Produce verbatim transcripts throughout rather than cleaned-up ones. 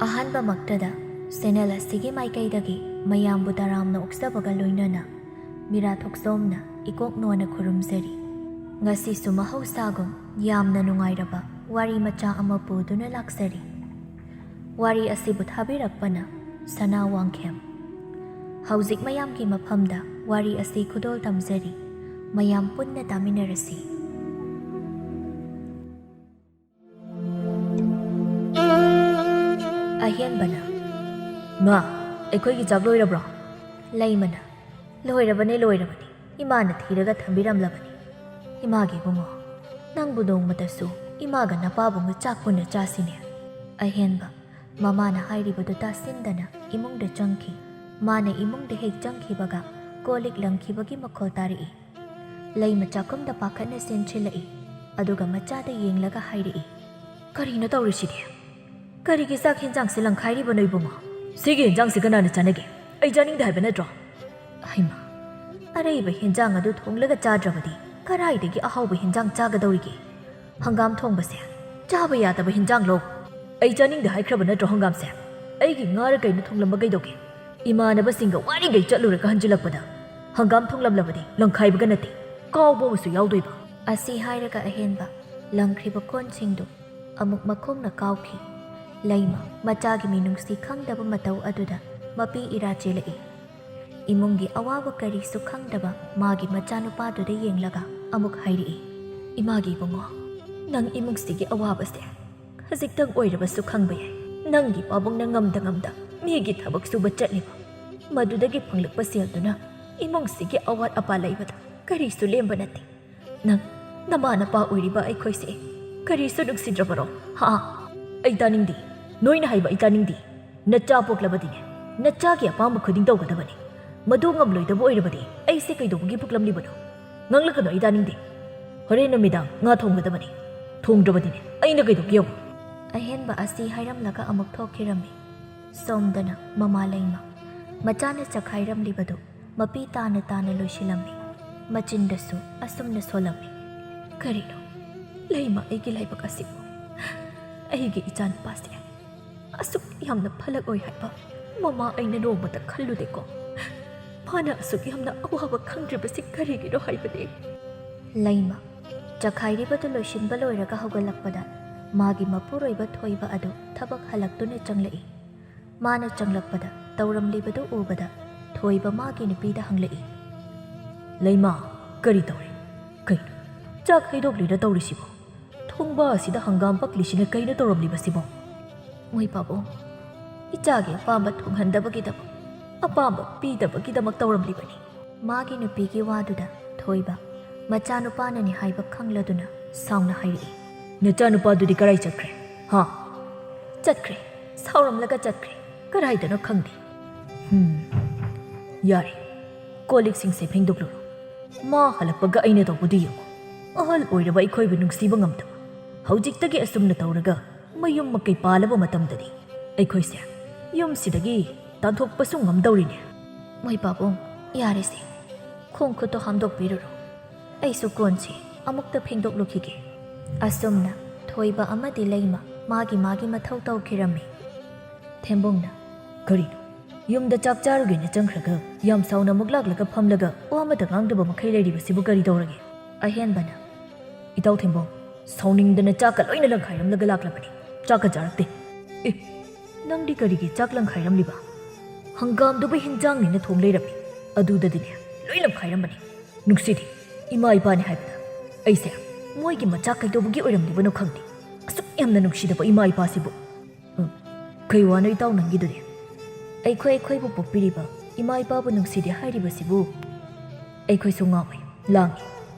ꯑꯍꯥꯟꯕꯃꯛꯇꯗ channel ꯑꯁꯤꯒꯤ ꯃꯥꯏꯀꯩꯗꯒꯤ ꯃꯌꯥꯝꯕꯨ ꯇꯔꯥꯝꯅ ꯑꯣꯛꯆꯕꯒ ꯂꯣꯏꯅꯅ ꯃꯤꯔꯥ ꯊꯣꯛꯆꯣꯝꯅ ꯏꯀꯣꯛ ꯅꯣꯟꯅ ꯈꯨꯔꯨꯝꯖꯔꯤ꯫ ꯉꯁꯤꯁꯨ ꯃꯍꯧꯁꯥꯒꯨꯝ ꯌꯥꯝꯅ ꯅꯨꯡꯉꯥꯏꯔꯕ ꯋꯥꯔꯤ ꯃꯆꯥ ꯑꯃ ꯄꯨꯗꯨꯅ ꯂꯥꯛꯆꯔꯤ꯫ ꯋꯥꯔꯤ ꯑꯁꯤꯕꯨ ꯊꯥꯕꯤꯔꯛꯄꯅ ꯁꯅꯥ ꯋꯥꯡꯈꯦꯝ꯫ ꯍꯧꯖꯤꯛ ꯃꯌꯥꯝꯒꯤ ꯃꯐꯝꯗ ꯋꯥꯔꯤ ꯑꯁꯤ ꯈꯨꯗꯣꯜ ꯇꯝꯖꯔꯤ꯫ ꯃꯌꯥꯝ ꯄꯨꯟꯅ ꯇꯥꯃꯤꯟꯅꯔꯁꯤ꯫ ꯑꯍꯦꯟꯕꯅ, "ꯃꯥ, ꯑꯩꯈꯣꯏꯒꯤ ꯆꯥꯛ ꯂꯣꯏꯔꯕ꯭ꯔꯣ?" ꯂꯩꯃꯅ, "ꯂꯣꯏꯔꯕꯅꯦ, ꯂꯣꯏꯔꯕꯅꯦ꯫ ꯏꯃꯥꯅ ꯊꯤꯔꯒ ꯊꯝꯕꯤꯔꯝꯂꯕꯅꯤ꯫ ꯏꯃꯥꯒꯤ ꯏꯕꯨꯡꯉꯣ, ꯅꯪꯕꯨ ꯅꯣꯡꯃꯇꯁꯨ ꯏꯃꯥꯒ ꯅꯄꯥꯕꯨꯡꯒ ꯆꯥꯛ ꯄꯨꯟꯅ ꯆꯥꯁꯤꯅꯦ꯫" ꯑꯍꯦꯟꯕ ꯃꯃꯥꯅ ꯍꯥꯏꯔꯤꯕꯗꯨ ꯇꯥꯁꯤꯟꯗꯅ ꯏꯃꯨꯡꯗ ꯆꯪꯈꯤ꯫ ꯃꯥꯅ ꯏꯃꯨꯡꯗ ꯍꯦꯛ ꯆꯪꯈꯤꯕꯒ ꯀꯣꯜ ꯂꯤꯛ ꯂꯪꯈꯤꯕꯒꯤ ꯃꯈꯣꯜ ꯇꯥꯔꯛꯏ꯫ ꯂꯩꯃ ꯆꯥꯛꯈꯨꯝꯗ ꯄꯥꯈꯠꯅ ꯆꯦꯟꯁꯤꯜꯂꯛꯏ, ꯑꯗꯨꯒ ꯃꯆꯥꯗ ꯌꯦꯡꯂꯒ ꯍꯥꯏꯔꯛꯏ, "ꯀꯔꯤꯅꯣ ꯇꯧꯔꯤꯁꯤꯗꯤ? ꯀꯔꯤꯒꯤ ꯆꯥꯛ ꯍꯦꯟꯖꯥꯡꯁꯦ ꯂꯪꯈꯥꯏꯔꯤꯕꯅꯣ ꯏꯕꯨꯡꯉꯣ? ꯁꯤꯒꯤ ꯍꯦꯟꯖꯥꯡꯁꯤ ꯀꯅꯥꯅ ꯆꯥꯅꯒꯦ? ꯑꯩ ꯆꯥꯅꯤꯡꯗꯦ ꯍꯥꯏꯕ ꯅꯠꯇ꯭ꯔꯣ?" ꯍꯩꯃꯥ, ꯑꯔꯩꯕ ꯍꯦꯟꯖꯥꯡ ꯑꯗꯨ ꯊꯣꯡꯂꯒ ꯆꯥꯗ꯭ꯔꯕꯗꯤ ꯀꯔꯥꯏꯗꯒꯤ ꯑꯍꯥꯎꯕ ꯍꯦꯟꯖꯥꯡ ꯆꯥꯒꯗꯧꯔꯤꯒꯦ? ꯍꯪꯒꯥꯝ ꯊꯣꯡꯕꯁꯦ ꯆꯥꯕ ꯌꯥꯗꯕ ꯍꯦꯟꯖꯥꯡꯂꯣ? ꯑꯩ ꯆꯥꯅꯤꯡꯗꯦ ꯍꯥꯏꯈ꯭ꯔꯕ ꯅꯠꯇ꯭ꯔꯣ ꯍꯪꯒꯥꯝꯁꯦ? ꯑꯩꯒꯤ ꯉꯥꯔ ꯀꯩꯅꯣ ꯊꯣꯡꯂꯝꯕ ꯀꯩꯗꯧꯒꯦ? ꯏꯃꯥꯟꯅꯕꯁꯤꯡꯒ ꯋꯥꯔꯤꯈꯩ ꯆꯠꯂꯨꯔꯒ ꯍꯟꯖꯤꯜꯂꯛꯄꯗ ꯍꯪꯒꯥꯝ ꯊꯣꯡꯂꯝꯂꯕꯗꯤ ꯂꯪꯈꯥꯏꯕꯒ ꯅꯠꯇꯦ, ꯀꯥꯎꯕ ꯑꯃꯁꯨ ꯌꯥꯎꯗꯣꯏꯕ꯫ ꯑꯁꯤ ꯍꯥꯏꯔꯒ ꯑꯍꯦꯟꯕ ꯂꯪꯈ꯭ꯔꯤꯕ ꯀꯣꯟꯁꯤꯡꯗꯨ ꯑꯃꯨꯛ ꯃꯈꯣꯡꯅ ꯀꯥꯎꯈꯤ꯫ ꯂꯩꯃ ꯃꯆꯥꯒꯤ ꯃꯤꯅꯨꯡꯁꯤ ꯈꯪꯗꯕ ꯃꯇꯧ ꯑꯗꯨꯗ ꯃꯄꯤ ꯏꯔꯥ ꯆꯦꯜꯂꯛꯏ꯫ ꯏꯃꯨꯡꯒꯤ ꯑꯋꯥꯕ ꯀꯔꯤꯁꯨ ꯈꯪꯗꯕ ꯃꯥꯒꯤ ꯃꯆꯥꯅꯨꯄꯥꯗꯨꯗ ꯌꯦꯡꯂꯒ ꯑꯃꯨꯛ ꯍꯥꯏꯔꯛꯏ, "ꯏꯃꯥꯒꯤ ꯏꯕꯨꯡꯉꯣ, ꯅꯪ ꯏꯃꯨꯡꯁꯤꯒꯤ ꯑꯋꯥꯕꯁꯦ ꯈꯖꯤꯛꯇꯪ ꯑꯣꯏꯔꯕꯁꯨ ꯈꯪꯕ ꯌꯥꯏ꯫ ꯅꯪꯒꯤ ꯄꯥꯕꯨꯡꯅ ꯉꯝꯗ ꯉꯝꯗ ꯃꯤꯒꯤ ꯊꯕꯛ ꯁꯨꯕ ꯆꯠꯂꯤꯕ, ꯃꯗꯨꯗꯒꯤ ꯐꯪꯂꯛꯄ ꯁꯦꯜꯗꯨꯅ ꯏꯃꯨꯡꯁꯤꯒꯤ ꯑꯋꯥꯠ ꯑꯄꯥ ꯂꯩꯕꯗ ꯀꯔꯤꯁꯨ ꯂꯦꯝꯕ ꯅꯠꯇꯦ꯫ ꯅꯪ, ꯅꯃꯥ ꯅꯄꯥ ꯑꯣꯏꯔꯤꯕ ꯑꯩꯈꯣꯏꯁꯦ ꯀꯔꯤꯁꯨ ꯅꯨꯡꯁꯤꯗ꯭ꯔꯕꯔꯣ? ꯍꯥ?" "ꯑꯩ ꯇꯥꯅꯤꯡꯗꯦ꯫ ꯅꯣꯏꯅ ꯍꯥꯏꯕ ꯑꯩ ꯇꯥꯅꯤꯡꯗꯦ꯫ ꯅꯆꯥ ꯄꯣꯛꯂꯕꯗꯤꯅꯦ, ꯅꯆꯥꯒꯤ ꯑꯄꯥꯝꯕ ꯈꯨꯗꯤꯡ ꯇꯧꯒꯗꯕꯅꯤ꯫ ꯃꯗꯨ ꯉꯝꯂꯣꯏꯗꯕ ꯑꯣꯏꯔꯕꯗꯤ ꯑꯩꯁꯦ ꯀꯩꯗꯧꯕꯒꯤ ꯄꯣꯛꯂꯝꯂꯤꯕꯅꯣ? ꯉꯥꯡꯂꯛꯀꯅꯨ, ꯑꯩ ꯇꯥꯅꯤꯡꯗꯦ꯫ ꯍꯣꯔꯦꯟ ꯅꯨꯃꯤꯗꯥꯡ ꯉꯥ ꯊꯣꯡꯒꯗꯕꯅꯤ꯫ ꯊꯣꯡꯗ꯭ꯔꯕꯗꯤꯅꯦ, ꯑꯩꯅ ꯀꯩꯗꯧꯒꯦ ꯌꯦꯡꯉꯨ꯫" ꯑꯍꯦꯟꯕ ꯑꯁꯤ ꯍꯥꯏꯔꯝꯂꯒ ꯑꯃꯨꯛ ꯊꯣꯛꯈꯤꯔꯝꯃꯤ꯫ ꯁꯣꯝꯗꯅ ꯃꯃꯥ ꯂꯩꯃ ꯃꯆꯥꯅ ꯆꯈꯥꯏꯔꯝꯂꯤꯕꯗꯨ ꯃꯄꯤ ꯇꯥꯅ ꯇꯥꯅ ꯂꯣꯏꯁꯤꯜꯂꯝꯃꯤ꯫ ꯃꯆꯤꯟꯗꯁꯨ ꯑꯁꯨꯝꯅ ꯁꯣꯜꯂꯝꯃꯤ, "ꯀꯔꯤꯅꯣ ꯂꯩꯃ, ꯑꯩꯒꯤ ꯂꯥꯏꯕꯛ ꯑꯁꯤꯕꯨ? ꯑꯩꯒꯤ ꯏꯆꯥꯅꯨꯄꯥꯁꯦ ꯑꯁꯨꯛ ꯌꯥꯝꯅ ꯐꯂꯛ ꯑꯣꯏ ꯍꯥꯏꯕ ꯃꯃꯥ ꯑꯩꯅ ꯅꯣꯡꯃꯇ ꯈꯜꯂꯨꯗꯦꯀꯣ꯫ ꯃꯥꯅ ꯑꯁꯨꯛ ꯌꯥꯝꯅ ꯑꯋꯥꯕ ꯈꯪꯗ꯭ꯔꯤꯕꯁꯤ ꯀꯔꯤꯒꯤꯅꯣ ꯍꯥꯏꯕꯅꯤ꯫ ꯂꯩꯃ, ꯆꯈꯥꯏꯔꯤꯕꯗꯨ ꯂꯣꯏꯁꯤꯟꯕ ꯂꯣꯏꯔꯒ ꯍꯧꯒꯠꯂꯛꯄꯗ ꯃꯥꯒꯤ ꯃꯄꯨꯔꯣꯏꯕ ꯊꯣꯏꯕ ꯑꯗꯨ ꯊꯕꯛ ꯍꯜꯂꯛꯇꯨꯅ ꯆꯪꯂꯛꯏ꯫ ꯃꯥꯅ ꯆꯪꯂꯛꯄꯗ ꯇꯧꯔꯝꯂꯤꯕꯗꯨ ꯎꯕꯗ ꯊꯣꯏꯕ ꯃꯥꯒꯤ ꯅꯨꯄꯤꯗ ꯍꯪꯂꯛꯏ꯫ "ꯂꯩꯃ, ꯀꯔꯤ ꯇꯧꯔꯦ? ꯀꯩꯅꯣ ꯆꯥꯛ ꯍꯩꯗꯣꯛꯂꯤꯔ ꯇꯧꯔꯤꯁꯤꯕꯣ? ꯊꯣꯡꯕ ꯑꯁꯤꯗ ꯍꯪꯒꯥꯝ ꯄꯛꯂꯤꯁꯤꯅ ꯀꯩꯅꯣ ꯇꯧꯔꯝꯂꯤꯕꯁꯤꯕꯣ?" "ꯃꯣꯏ ꯄꯥꯕꯨꯡ, ꯏꯆꯥꯒꯤ ꯑꯄꯥꯝꯕ ꯊꯨꯡꯍꯟꯗꯕꯒꯤꯗꯃꯛ, ꯑꯄꯥꯝꯕ ꯄꯤꯗꯕꯒꯤꯗꯃꯛ ꯇꯧꯔꯝꯂꯤꯕꯅꯤ꯫" ꯃꯥꯒꯤ ꯅꯨꯄꯤꯒꯤ ꯋꯥꯗꯨꯗ ꯊꯣꯏꯕ ꯃꯆꯥꯅꯨꯄꯥꯅꯅꯤ ꯍꯥꯏꯕ ꯈꯪꯂꯗꯨꯅ ꯁꯥꯎꯅ ꯍꯥꯏꯔꯛꯏ꯫ "ꯅꯆꯥꯅꯨꯄꯥꯗꯨꯗꯤ ꯀꯔꯥꯏ ꯆꯠꯈ꯭ꯔꯦ? ꯍꯥ?" "ꯆꯠꯈ꯭ꯔꯦ, ꯁꯥꯎꯔꯝꯂꯒ ꯆꯠꯈ꯭ꯔꯦ, ꯀꯗꯥꯏꯗꯅꯣ ꯈꯪꯗꯦ꯫" "ꯍꯨꯝ, ꯌꯥꯔꯦ, ꯀꯣꯜ ꯂꯤꯛꯁꯤꯡꯁꯦ ꯐꯦꯡꯗꯣꯛꯂꯨꯔꯣ꯫ ꯃꯥ ꯍꯜꯂꯛꯄꯒ ꯑꯩꯅ ꯇꯧꯕꯗꯨ ꯌꯦꯡꯉꯨ꯫ ꯑꯍꯜ ꯑꯣꯏꯔꯕ ꯑꯩꯈꯣꯏꯕꯨ ꯅꯨꯡꯁꯤꯕ ꯉꯝꯗꯕ, ꯍꯧꯖꯤꯛꯇꯒꯤ ꯑꯁꯨꯝꯅ ꯇꯧꯔꯒ ꯃꯌꯨꯝ ꯃꯀꯩ ꯄꯥꯜꯂꯕ ꯃꯇꯝꯗꯗꯤ ꯑꯩꯈꯣꯏꯁꯦ ꯌꯨꯝꯁꯤꯗꯒꯤ ꯇꯥꯟꯊꯣꯛꯄꯁꯨ ꯉꯝꯗꯧꯔꯤꯅꯦ꯫" "ꯃꯣꯏ ꯄꯥꯕꯨꯡ, ꯌꯥꯔꯦꯁꯦ, ꯈꯣꯡ ꯈꯨꯠꯇꯣ ꯍꯥꯝꯗꯣꯛꯄꯤꯔꯨꯔꯣ꯫ ꯑꯩꯁꯨ ꯀꯣꯟꯁꯦ ꯑꯃꯨꯛꯇ ꯐꯦꯡꯗꯣꯛꯂꯨꯈꯤꯒꯦ꯫" ꯑꯁꯨꯝꯅ ꯊꯣꯏꯕ ꯑꯃꯗꯤ ꯂꯩꯃ ꯃꯥꯒꯤ ꯃꯥꯒꯤ ꯃꯊꯧ ꯇꯧꯈꯤꯔꯝꯃꯤ꯫ ꯊꯦꯝꯕꯨꯡꯅ, "ꯀꯔꯤꯅꯣ? ꯌꯨꯝꯗ ꯆꯥꯛ ꯆꯥꯔꯨꯒꯦꯅ ꯆꯪꯈ꯭ꯔꯒ ꯌꯥꯝ ꯁꯥꯎꯅ ꯑꯃꯨꯛ ꯂꯥꯛꯂꯒ ꯐꯝꯂꯒ ꯋꯥ ꯑꯃꯇ ꯉꯥꯡꯗꯕ ꯃꯈꯩ ꯂꯩꯔꯤꯕꯁꯤꯕꯨ ꯀꯔꯤ ꯇꯧꯔꯒꯦ?" ꯑꯍꯦꯟꯕꯅ, "ꯏꯇꯥꯎ ꯊꯦꯝꯕꯣꯡ, ꯁꯥꯎꯅꯤꯡꯗꯅ ꯆꯥꯛꯀ ꯂꯣꯏꯅ ꯂꯪꯈꯥꯏꯔꯝꯂꯒ ꯂꯥꯛꯂꯕꯅꯤ꯫ ꯆꯥꯛꯀ ꯆꯥꯔꯛꯇꯦ꯫" "ꯑꯦ, ꯅꯪꯗꯤ ꯀꯔꯤꯒꯤ ꯆꯥꯛ ꯂꯪꯈꯥꯏꯔꯝꯂꯤꯕ? ꯍꯪꯒꯥꯝꯗꯨꯕꯨ ꯍꯤꯟꯖꯥꯡꯅꯤꯅ ꯊꯣꯡ ꯂꯩꯔꯝꯃꯤ꯫ ꯑꯗꯨꯗꯗꯤꯅꯦ, ꯂꯣꯏ ꯂꯪꯈꯥꯏꯔꯝꯕꯅꯤ꯫ ꯅꯨꯡꯁꯤꯗꯤ, ꯏꯃꯥ ꯏꯄꯥꯅꯤ ꯍꯥꯏꯕꯗ ꯑꯩꯁꯦ ꯃꯣꯏꯒꯤ ꯃꯆꯥ ꯀꯩꯗꯧꯕꯒꯤ ꯑꯣꯏꯔꯝꯂꯤꯕꯅꯣ ꯈꯪꯗꯦ꯫ ꯑꯁꯨꯛ ꯌꯥꯝꯅ ꯅꯨꯡꯁꯤꯗꯕ ꯏꯃꯥ ꯏꯄꯥꯁꯤꯕꯨ꯫" "ꯎꯝ, ꯀꯩ ꯋꯥꯅꯣ ꯏꯇꯥꯎ ꯅꯪꯒꯤꯗꯨꯗꯤ? ꯑꯩꯈꯣꯏ ꯑꯩꯈꯣꯏꯕꯨ ꯄꯣꯛꯄꯤꯔꯤꯕ ꯏꯃꯥ ꯏꯄꯥꯕꯨ ꯅꯨꯡꯁꯤꯗꯦ ꯍꯥꯏꯔꯤꯕꯁꯤꯕꯨ?" "ꯑꯩꯈꯣꯏꯁꯨ ꯉꯥꯎꯏ, ꯂꯥꯡꯏ,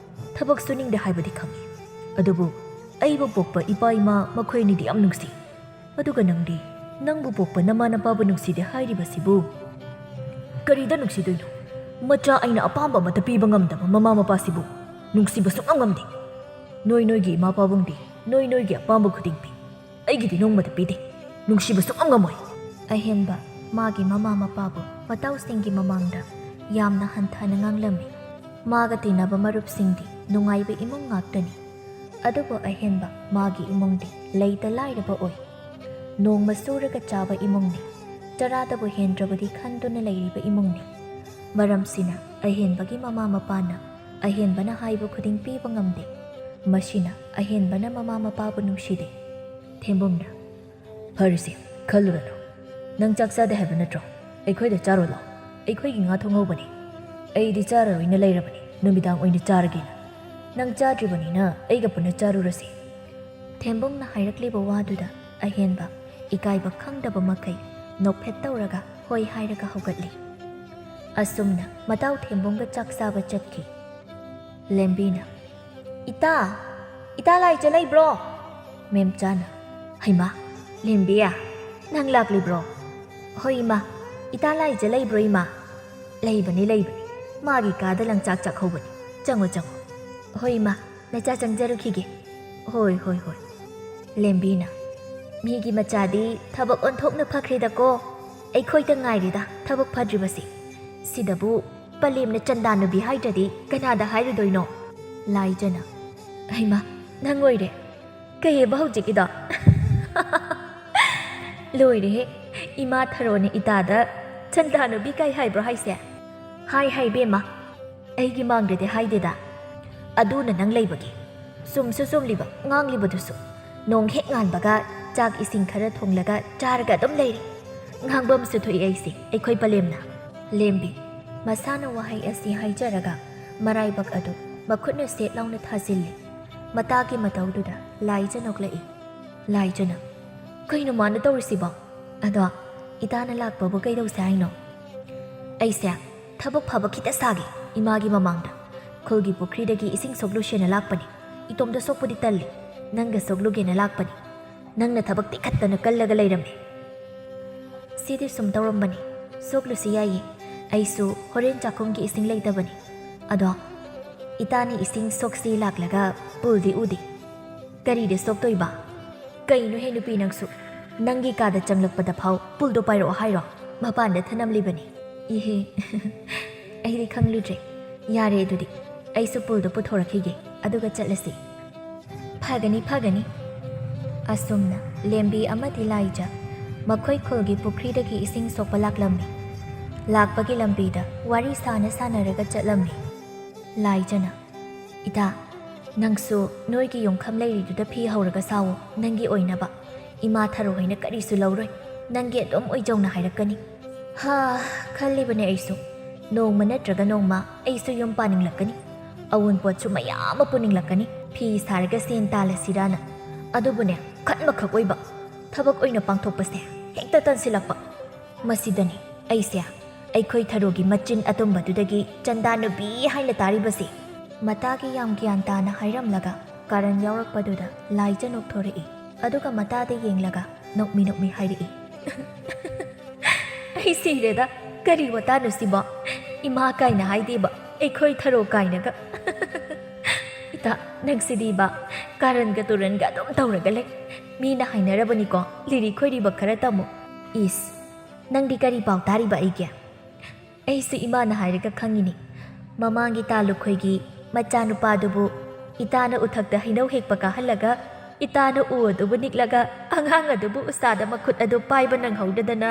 ꯊꯕꯛ ꯁꯨꯅꯤꯡꯗꯦ ꯍꯥꯏꯕꯗꯤ ꯈꯪꯏ꯫ ꯑꯗꯨꯕꯨ ꯑꯩꯕꯨ ꯄꯣꯛꯄ ꯏꯄꯥ ꯏꯃꯥ ꯃꯈꯣꯏ ꯑꯅꯤꯗꯤ ꯌꯥꯝ ꯅꯨꯡꯁꯤ꯫ ꯑꯗꯨꯒ ꯅꯪꯗꯤ ꯅꯪꯕꯨ ꯄꯣꯛꯄ ꯅꯃꯥ ꯅꯄꯥꯕꯨ ꯅꯨꯡꯁꯤꯗꯦ ꯍꯥꯏꯔꯤꯕꯁꯤꯕꯨ?" "ꯀꯔꯤꯗ ꯅꯨꯡꯁꯤꯗꯣꯏꯅꯣ? ꯃꯆꯥ ꯑꯩꯅ ꯑꯄꯥꯝꯕ ꯑꯃꯠꯇ ꯄꯤꯕ ꯉꯝꯗꯕ ꯃꯃꯥ ꯃꯄꯥꯁꯤꯕꯨ ꯅꯨꯡꯁꯤꯕ ꯁꯨꯡꯉꯝ ꯉꯝꯗꯦ꯫ ꯅꯣꯏ ꯅꯣꯏꯒꯤ ꯏꯃꯥ ꯄꯥꯕꯨꯡꯗꯤ ꯅꯣꯏ ꯅꯣꯏꯒꯤ ꯑꯄꯥꯝꯕ ꯈꯨꯗꯤꯡ ꯄꯤ꯫ ꯑꯩꯒꯤꯗꯤ ꯅꯣꯡꯃꯇ ꯄꯤꯗꯦ꯫ ꯅꯨꯡꯁꯤꯕ ꯁꯨꯡꯉꯝ ꯉꯝꯃꯣꯏ꯫" ꯑꯍꯦꯟꯕ ꯃꯥꯒꯤ ꯃꯃꯥ ꯃꯄꯥꯕꯨ ꯃꯇꯥꯎꯁꯤꯡꯒꯤ ꯃꯃꯥꯡꯗ ꯌꯥꯝꯅ ꯍꯟꯊꯅ ꯉꯥꯡꯂꯝꯃꯤ꯫ ꯃꯥꯒ ꯇꯤꯟꯅꯕ ꯃꯔꯨꯞꯁꯤꯡꯗꯤ ꯅꯨꯡꯉꯥꯏꯕ ꯏꯃꯨꯡ ꯉꯥꯛꯇꯅꯤ꯫ ꯑꯗꯨꯕꯨ ꯑꯍꯦꯟꯕ ꯃꯥꯒꯤ ꯏꯃꯨꯡꯗꯤ ꯂꯩꯇ ꯂꯥꯏꯔꯕ ꯑꯣꯏ꯫ ꯅꯣꯡꯃ ꯁꯨꯔꯒ ꯆꯥꯕ ꯏꯃꯨꯡꯅꯤ꯫ ꯆꯔꯥꯗꯕꯨ ꯍꯦꯟꯗ꯭ꯔꯕꯗꯤ ꯈꯟꯗꯨꯅ ꯂꯩꯔꯤꯕ ꯏꯃꯨꯡꯅꯤ꯫ ꯃꯔꯝꯁꯤꯅ ꯑꯍꯦꯟꯕꯒꯤ ꯃꯃꯥ ꯃꯄꯥꯅ ꯑꯍꯦꯟꯕꯅ ꯍꯥꯏꯕ ꯈꯨꯗꯤꯡ ꯄꯤꯕ ꯉꯝꯗꯦ꯫ ꯃꯁꯤꯅ ꯑꯍꯦꯟꯕꯅ ꯃꯃꯥ ꯃꯄꯥꯕꯨ ꯅꯨꯡꯁꯤꯗꯦ꯫ ꯊꯦꯝꯕꯨꯝꯅ, "ꯐꯔꯦꯁꯦ, ꯈꯜꯂꯨꯔꯅꯨ꯫ ꯅꯪ ꯆꯥꯛ ꯆꯥꯗꯦ ꯍꯥꯏꯕ ꯅꯠꯇ꯭ꯔꯣ? ꯑꯩꯈꯣꯏꯗ ꯆꯥꯔꯣ ꯂꯥꯎ꯫ ꯑꯩꯈꯣꯏꯒꯤ ꯉꯥ ꯊꯣꯡꯍꯧꯕꯅꯤ꯫ ꯑꯩꯗꯤ ꯆꯥꯔꯔꯣꯏꯅ ꯂꯩꯔꯕꯅꯤ, ꯅꯨꯃꯤꯗꯥꯡ ꯑꯣꯏꯅ ꯆꯥꯔꯒꯦꯅ꯫ ꯅꯪ ꯆꯥꯗ꯭ꯔꯤꯕꯅꯤꯅ ꯑꯩꯒ ꯄꯨꯟꯅ ꯆꯥꯔꯨꯔꯁꯤ꯫" ꯊꯦꯝꯕꯨꯝꯅ ꯍꯥꯏꯔꯛꯂꯤꯕ ꯋꯥꯗꯨꯗ ꯑꯍꯦꯟꯕ ꯏꯀꯥꯏꯕ ꯈꯪꯗꯕ ꯃꯈꯩ ꯅꯣꯛꯐꯦꯠ ꯇꯧꯔꯒ ꯍꯣꯏ ꯍꯥꯏꯔꯒ ꯍꯧꯒꯠꯂꯤ꯫ ꯑꯁꯨꯝꯅ ꯃꯇꯥꯎ ꯊꯦꯝꯕꯨꯝꯒ ꯆꯥꯛ ꯆꯥꯕ ꯆꯠꯈꯤ꯫ ꯂꯦꯝꯕꯤꯅ, "ꯏꯇꯥ! ꯏꯇꯥ ꯂꯥꯏꯖ ꯂꯩꯕ꯭ꯔꯣ?" ꯃꯦꯝꯆꯥꯅ, "ꯍꯩꯃꯥ, ꯂꯦꯝꯕꯤ, ꯅꯪ ꯂꯥꯛꯂꯤꯕ꯭ꯔꯣ?" "ꯍꯣꯏ ꯏꯃꯥ, ꯏꯇꯥ ꯂꯥꯏꯖ ꯂꯩꯕ꯭ꯔꯣ ꯏꯃꯥ?" "ꯂꯩꯕꯅꯤ, ꯂꯩꯕꯅꯤ꯫ ꯃꯥꯒꯤ ꯀꯥꯗ ꯂꯪꯆꯥꯛ ꯆꯥꯛꯍꯧꯕꯅꯤ꯫ ꯆꯪꯉꯣ, ꯆꯪꯉꯣ꯫" "ꯍꯣꯏ ꯏꯃꯥ, ꯅꯆꯥ ꯆꯪꯖꯔꯨꯈꯤꯒꯦ꯫" "ꯍꯣꯏ, ꯍꯣꯏ, ꯍꯣꯏ꯫" ꯂꯦꯝꯕꯤꯅ, "ꯃꯤꯒꯤ ꯃꯆꯥꯗꯤ ꯊꯕꯛ ꯑꯣꯟꯊꯣꯛꯅ ꯐꯈ꯭ꯔꯦꯗꯀꯣ꯫ ꯑꯩꯈꯣꯏꯗ ꯉꯥꯏꯔꯦꯗ ꯊꯕꯛ ꯐꯗ꯭ꯔꯤꯕꯁꯤ꯫ ꯁꯤꯗꯕꯨ ꯄꯂꯦꯝꯅ ꯆꯟꯗꯥ ꯅꯨꯕꯤ ꯍꯥꯏꯗ꯭ꯔꯗꯤ ꯀꯅꯥꯗ ꯍꯥꯏꯔꯨꯗꯣꯏꯅꯣ?" ꯂꯥꯏꯖꯅ, "ꯍꯩꯃꯥ, ꯅꯪ ꯑꯣꯏꯔꯦ꯫ ꯀꯩꯑꯕ ꯍꯧꯖꯤꯛꯀꯤꯗꯣ?" "ꯂꯣꯏꯔꯦꯍꯦ, ꯏꯃꯥ ꯊꯔꯣꯅ ꯏꯇꯥꯗ ꯆꯟꯗꯥ ꯅꯨꯕꯤ ꯀꯥꯏ ꯍꯥꯏꯕ꯭ꯔꯣ ꯍꯥꯏꯁꯦ?" "ꯍꯥꯏ, ꯍꯥꯏ, ꯏꯕꯦꯝꯃ꯫ ꯑꯩꯒꯤ ꯃꯥꯡꯗꯗꯤ ꯍꯥꯏꯗꯦꯗ꯫ ꯑꯗꯨꯅ ꯅꯪ ꯂꯩꯕꯒꯤ꯫ ꯆꯨꯝꯁꯨ ꯆꯨꯝꯂꯤꯕ ꯉꯥꯡꯂꯤꯕꯗꯨꯁꯨ꯫ ꯅꯣꯡ ꯍꯦꯛ ꯉꯥꯟꯕꯒ ꯆꯥꯛ ꯏꯁꯤꯡ ꯈꯔ ꯊꯣꯡꯂꯒ ꯆꯥꯔꯒ ꯑꯗꯨꯝ ꯂꯩꯔꯤ꯫ ꯉꯥꯡꯕ ꯑꯃꯁꯨ ꯊꯣꯛꯏ ꯑꯩꯁꯦ, ꯑꯩꯈꯣꯏ ꯄꯂꯦꯝꯅ꯫" ꯂꯦꯝꯕꯤ ꯃꯁꯥꯅ ꯋꯥꯍꯩ ꯑꯁꯤ ꯍꯥꯏꯖꯔꯒ ꯃꯔꯥꯏꯕꯛ ꯑꯗꯨ ꯃꯈꯨꯠꯅ ꯁꯦꯠ ꯂꯥꯎꯅ ꯊꯥꯖꯤꯜꯂꯤ꯫ ꯃꯇꯥꯒꯤ ꯃꯇꯧꯗꯨꯗ ꯂꯥꯏꯖ ꯅꯣꯛꯂꯛꯏ꯫ ꯂꯥꯏꯖꯅ, "ꯀꯩꯅꯣ ꯃꯥꯅ ꯇꯧꯔꯤꯁꯤꯕꯣ? ꯑꯗꯣ ꯏꯇꯥꯅ ꯂꯥꯛꯄꯕꯨ ꯀꯩꯗꯧꯁꯦ ꯍꯥꯏꯅꯣ?" "ꯑꯩꯁꯦ ꯊꯕꯛ ꯐꯕ ꯈꯤꯇ ꯁꯥꯒꯦ ꯏꯃꯥꯒꯤ ꯃꯃꯥꯡꯗ꯫ ꯈꯨꯜꯒꯤ ꯄꯨꯈ꯭ꯔꯤꯗꯒꯤ ꯏꯁꯤꯡ ꯁꯣꯛꯂꯨꯁꯦꯅ ꯂꯥꯛꯄꯅꯤ꯫ ꯏꯇꯣꯝꯇ ꯁꯣꯛꯄꯗꯤ ꯇꯜꯂꯤ꯫ ꯅꯪꯒ ꯁꯣꯛꯂꯨꯒꯦꯅ ꯂꯥꯛꯄꯅꯤ꯫ ꯅꯪꯅ ꯊꯕꯛ ꯇꯤꯈꯠꯇꯅ ꯀꯜꯂꯒ ꯂꯩꯔꯝꯃꯦ꯫" "ꯁꯤꯗꯤ ꯁꯨꯝ ꯇꯧꯔꯝꯕꯅꯤ꯫ ꯁꯣꯛꯂꯨꯁꯤ ꯌꯥꯏꯌꯦ꯫ ꯑꯩꯁꯨ ꯍꯣꯔꯦꯟ ꯆꯥꯛꯈꯨꯝꯒꯤ ꯏꯁꯤꯡ ꯂꯩꯇꯕꯅꯤ꯫ ꯑꯗꯣ ꯏꯇꯥꯅꯤ ꯏꯁꯤꯡ ꯁꯣꯛꯁꯤ ꯂꯥꯛꯂꯒ ꯄꯨꯜꯗꯤ ꯎꯗꯦ꯫ ꯀꯔꯤꯗ ꯁꯣꯛꯇꯣꯏꯕ?" "ꯀꯩꯅꯣꯍꯦ ꯅꯨꯄꯤ ꯅꯪꯁꯨ? ꯅꯪꯒꯤ ꯀꯥꯗ ꯆꯪꯂꯛꯄꯗ ꯐꯥꯎ ꯄꯨꯜꯗꯣ ꯄꯥꯏꯔꯛꯑꯣ ꯍꯥꯏꯔꯣ? ꯃꯄꯥꯟꯗ ꯊꯅꯝꯂꯤꯕꯅꯤ꯫" "ꯏꯍꯦ, ꯑꯩꯗꯤ ꯈꯪꯂꯨꯗ꯭ꯔꯦ꯫ ꯌꯥꯔꯦ ꯑꯗꯨꯗꯤ, ꯑꯩꯁꯨ ꯄꯨꯜꯗꯣ ꯄꯨꯊꯣꯔꯛꯈꯤꯒꯦ, ꯑꯗꯨꯒ ꯆꯠꯂꯁꯤ꯫" "ꯐꯒꯅꯤ, ꯐꯒꯅꯤ꯫" ꯑꯁꯨꯝꯅ ꯂꯦꯝꯕꯤ ꯑꯃꯗꯤ ꯂꯥꯏꯖ ꯃꯈꯣꯏ ꯈꯨꯜꯒꯤ ꯄꯨꯈ꯭ꯔꯤꯗꯒꯤ ꯏꯁꯤꯡ ꯁꯣꯛꯄ ꯂꯥꯛꯂꯝꯃꯤ꯫ ꯂꯥꯛꯄꯒꯤ ꯂꯝꯕꯤꯗ ꯋꯥꯔꯤ ꯁꯥꯅ ꯁꯥꯅꯔꯒ ꯆꯠꯂꯝꯃꯤ꯫ ꯂꯥꯏꯖꯅ, "ꯏꯇꯥ, ꯅꯪꯁꯨ ꯅꯣꯏꯒꯤ ꯌꯨꯝꯈꯝ ꯂꯩꯔꯤꯗꯨꯗ ꯐꯤ ꯍꯧꯔꯒ ꯁꯥꯋꯣ, ꯅꯪꯒꯤ ꯑꯣꯏꯅꯕ꯫ ꯏꯃꯥ ꯊꯔꯣ ꯍꯣꯏꯅ ꯀꯔꯤꯁꯨ ꯂꯧꯔꯣꯏ, ꯅꯪꯒꯤ ꯑꯗꯨꯝ ꯑꯣꯏꯖꯧꯅ ꯍꯥꯏꯔꯛꯀꯅꯤ"꯫ "ꯍꯥ, ꯈꯜꯂꯤꯕꯅꯦ ꯑꯩꯁꯨ꯫ ꯅꯣꯡꯃ ꯅꯠꯇ꯭ꯔꯒ ꯅꯣꯡꯃ ꯑꯩꯁꯨ ꯌꯨꯝ ꯄꯥꯅꯤꯡꯂꯛꯀꯅꯤ꯫ ꯑꯋꯨꯟꯄꯣꯠꯁꯨ ꯃꯌꯥꯝ ꯑꯃ ꯄꯨꯅꯤꯡꯂꯛꯀꯅꯤ꯫ ꯐꯤ ꯁꯥꯔꯒ ꯁꯦꯟ ꯇꯥꯜꯂꯁꯤꯔꯥꯅ꯫ ꯑꯗꯨꯕꯨꯅꯦ, ꯈꯟꯕꯈꯛ ꯑꯣꯏꯕ, ꯊꯕꯛ ꯑꯣꯏꯅ ꯄꯥꯡꯊꯣꯛꯄꯁꯦ ꯍꯦꯛꯇ ꯇꯟꯁꯤꯜꯂꯛꯄ꯫ ꯃꯁꯤꯗꯅꯤ ꯑꯩꯁꯦ ꯑꯩꯈꯣꯏ ꯊꯔꯣꯒꯤ ꯃꯆꯤꯟ ꯑꯇꯨꯝꯕꯗꯨꯗꯒꯤ ꯆꯟꯗꯥ ꯅꯨꯄꯤ ꯍꯥꯏꯅ ꯇꯥꯔꯤꯕꯁꯦ"꯫ ꯃꯇꯥꯒꯤ ꯌꯥꯝ ꯒ꯭ꯌꯥꯟ ꯇꯥꯅ ꯍꯥꯏꯔꯝꯂꯒ ꯀꯥꯔꯟ ꯌꯥꯎꯔꯛꯄꯗꯨꯗ ꯂꯥꯏꯖ ꯅꯣꯛꯊꯣꯔꯛꯏ꯫ ꯑꯗꯨꯒ ꯃꯇꯥꯗ ꯌꯦꯡꯂꯒ ꯅꯣꯛꯃꯤ ꯅꯣꯛꯃꯤ ꯍꯥꯏꯔꯛꯏ, "ꯑꯩ ꯁꯤꯔꯦꯗ, ꯀꯔꯤ ꯋꯥꯇꯥꯅꯣ ꯁꯤꯕꯣ? ꯏꯃꯥ ꯀꯥꯏꯅ ꯍꯥꯏꯗꯦꯕ, ꯑꯩꯈꯣꯏ ꯊꯔꯣ ꯀꯥꯏꯅꯒ"꯫ "ꯏꯇꯥ, ꯅꯪꯁꯤꯗꯤꯕ, ꯀꯥꯔꯟꯒ ꯇꯨꯔꯟꯒ ꯑꯗꯨꯝ ꯇꯧꯔꯒ ꯂꯩ꯫ ꯃꯤꯅ ꯍꯥꯏꯅꯔꯕꯅꯤꯀꯣ, ꯂꯤꯔꯤ ꯈꯣꯏꯔꯤꯕ ꯈꯔ ꯇꯝꯃꯨ"꯫ "ꯏꯁ, ꯅꯪꯗꯤ ꯀꯔꯤ ꯄꯥꯎ ꯇꯥꯔꯤꯕ ꯑꯩꯒꯤ? ꯑꯩꯁꯨ ꯏꯃꯥꯅ ꯍꯥꯏꯔꯒ ꯈꯪꯉꯤꯅꯤ꯫ ꯃꯃꯥꯡꯒꯤ ꯇꯥ ꯂꯨꯈꯣꯏꯒꯤ ꯃꯆꯥꯅꯨꯄꯥꯗꯨꯕꯨ ꯏꯇꯥꯅ ꯎꯊꯛꯇ ꯍꯩꯅꯧ ꯍꯦꯛꯄ ꯀꯥꯍꯜꯂꯒ, ꯏꯇꯥꯅ ꯎ ꯑꯗꯨꯕꯨ ꯅꯤꯛꯂꯒ, ꯑꯉꯥꯡ ꯑꯗꯨꯕꯨ ꯎꯁꯥꯗ ꯃꯈꯨꯠ ꯑꯗꯨ ꯄꯥꯏꯕ ꯅꯪꯍꯧꯗꯗꯅ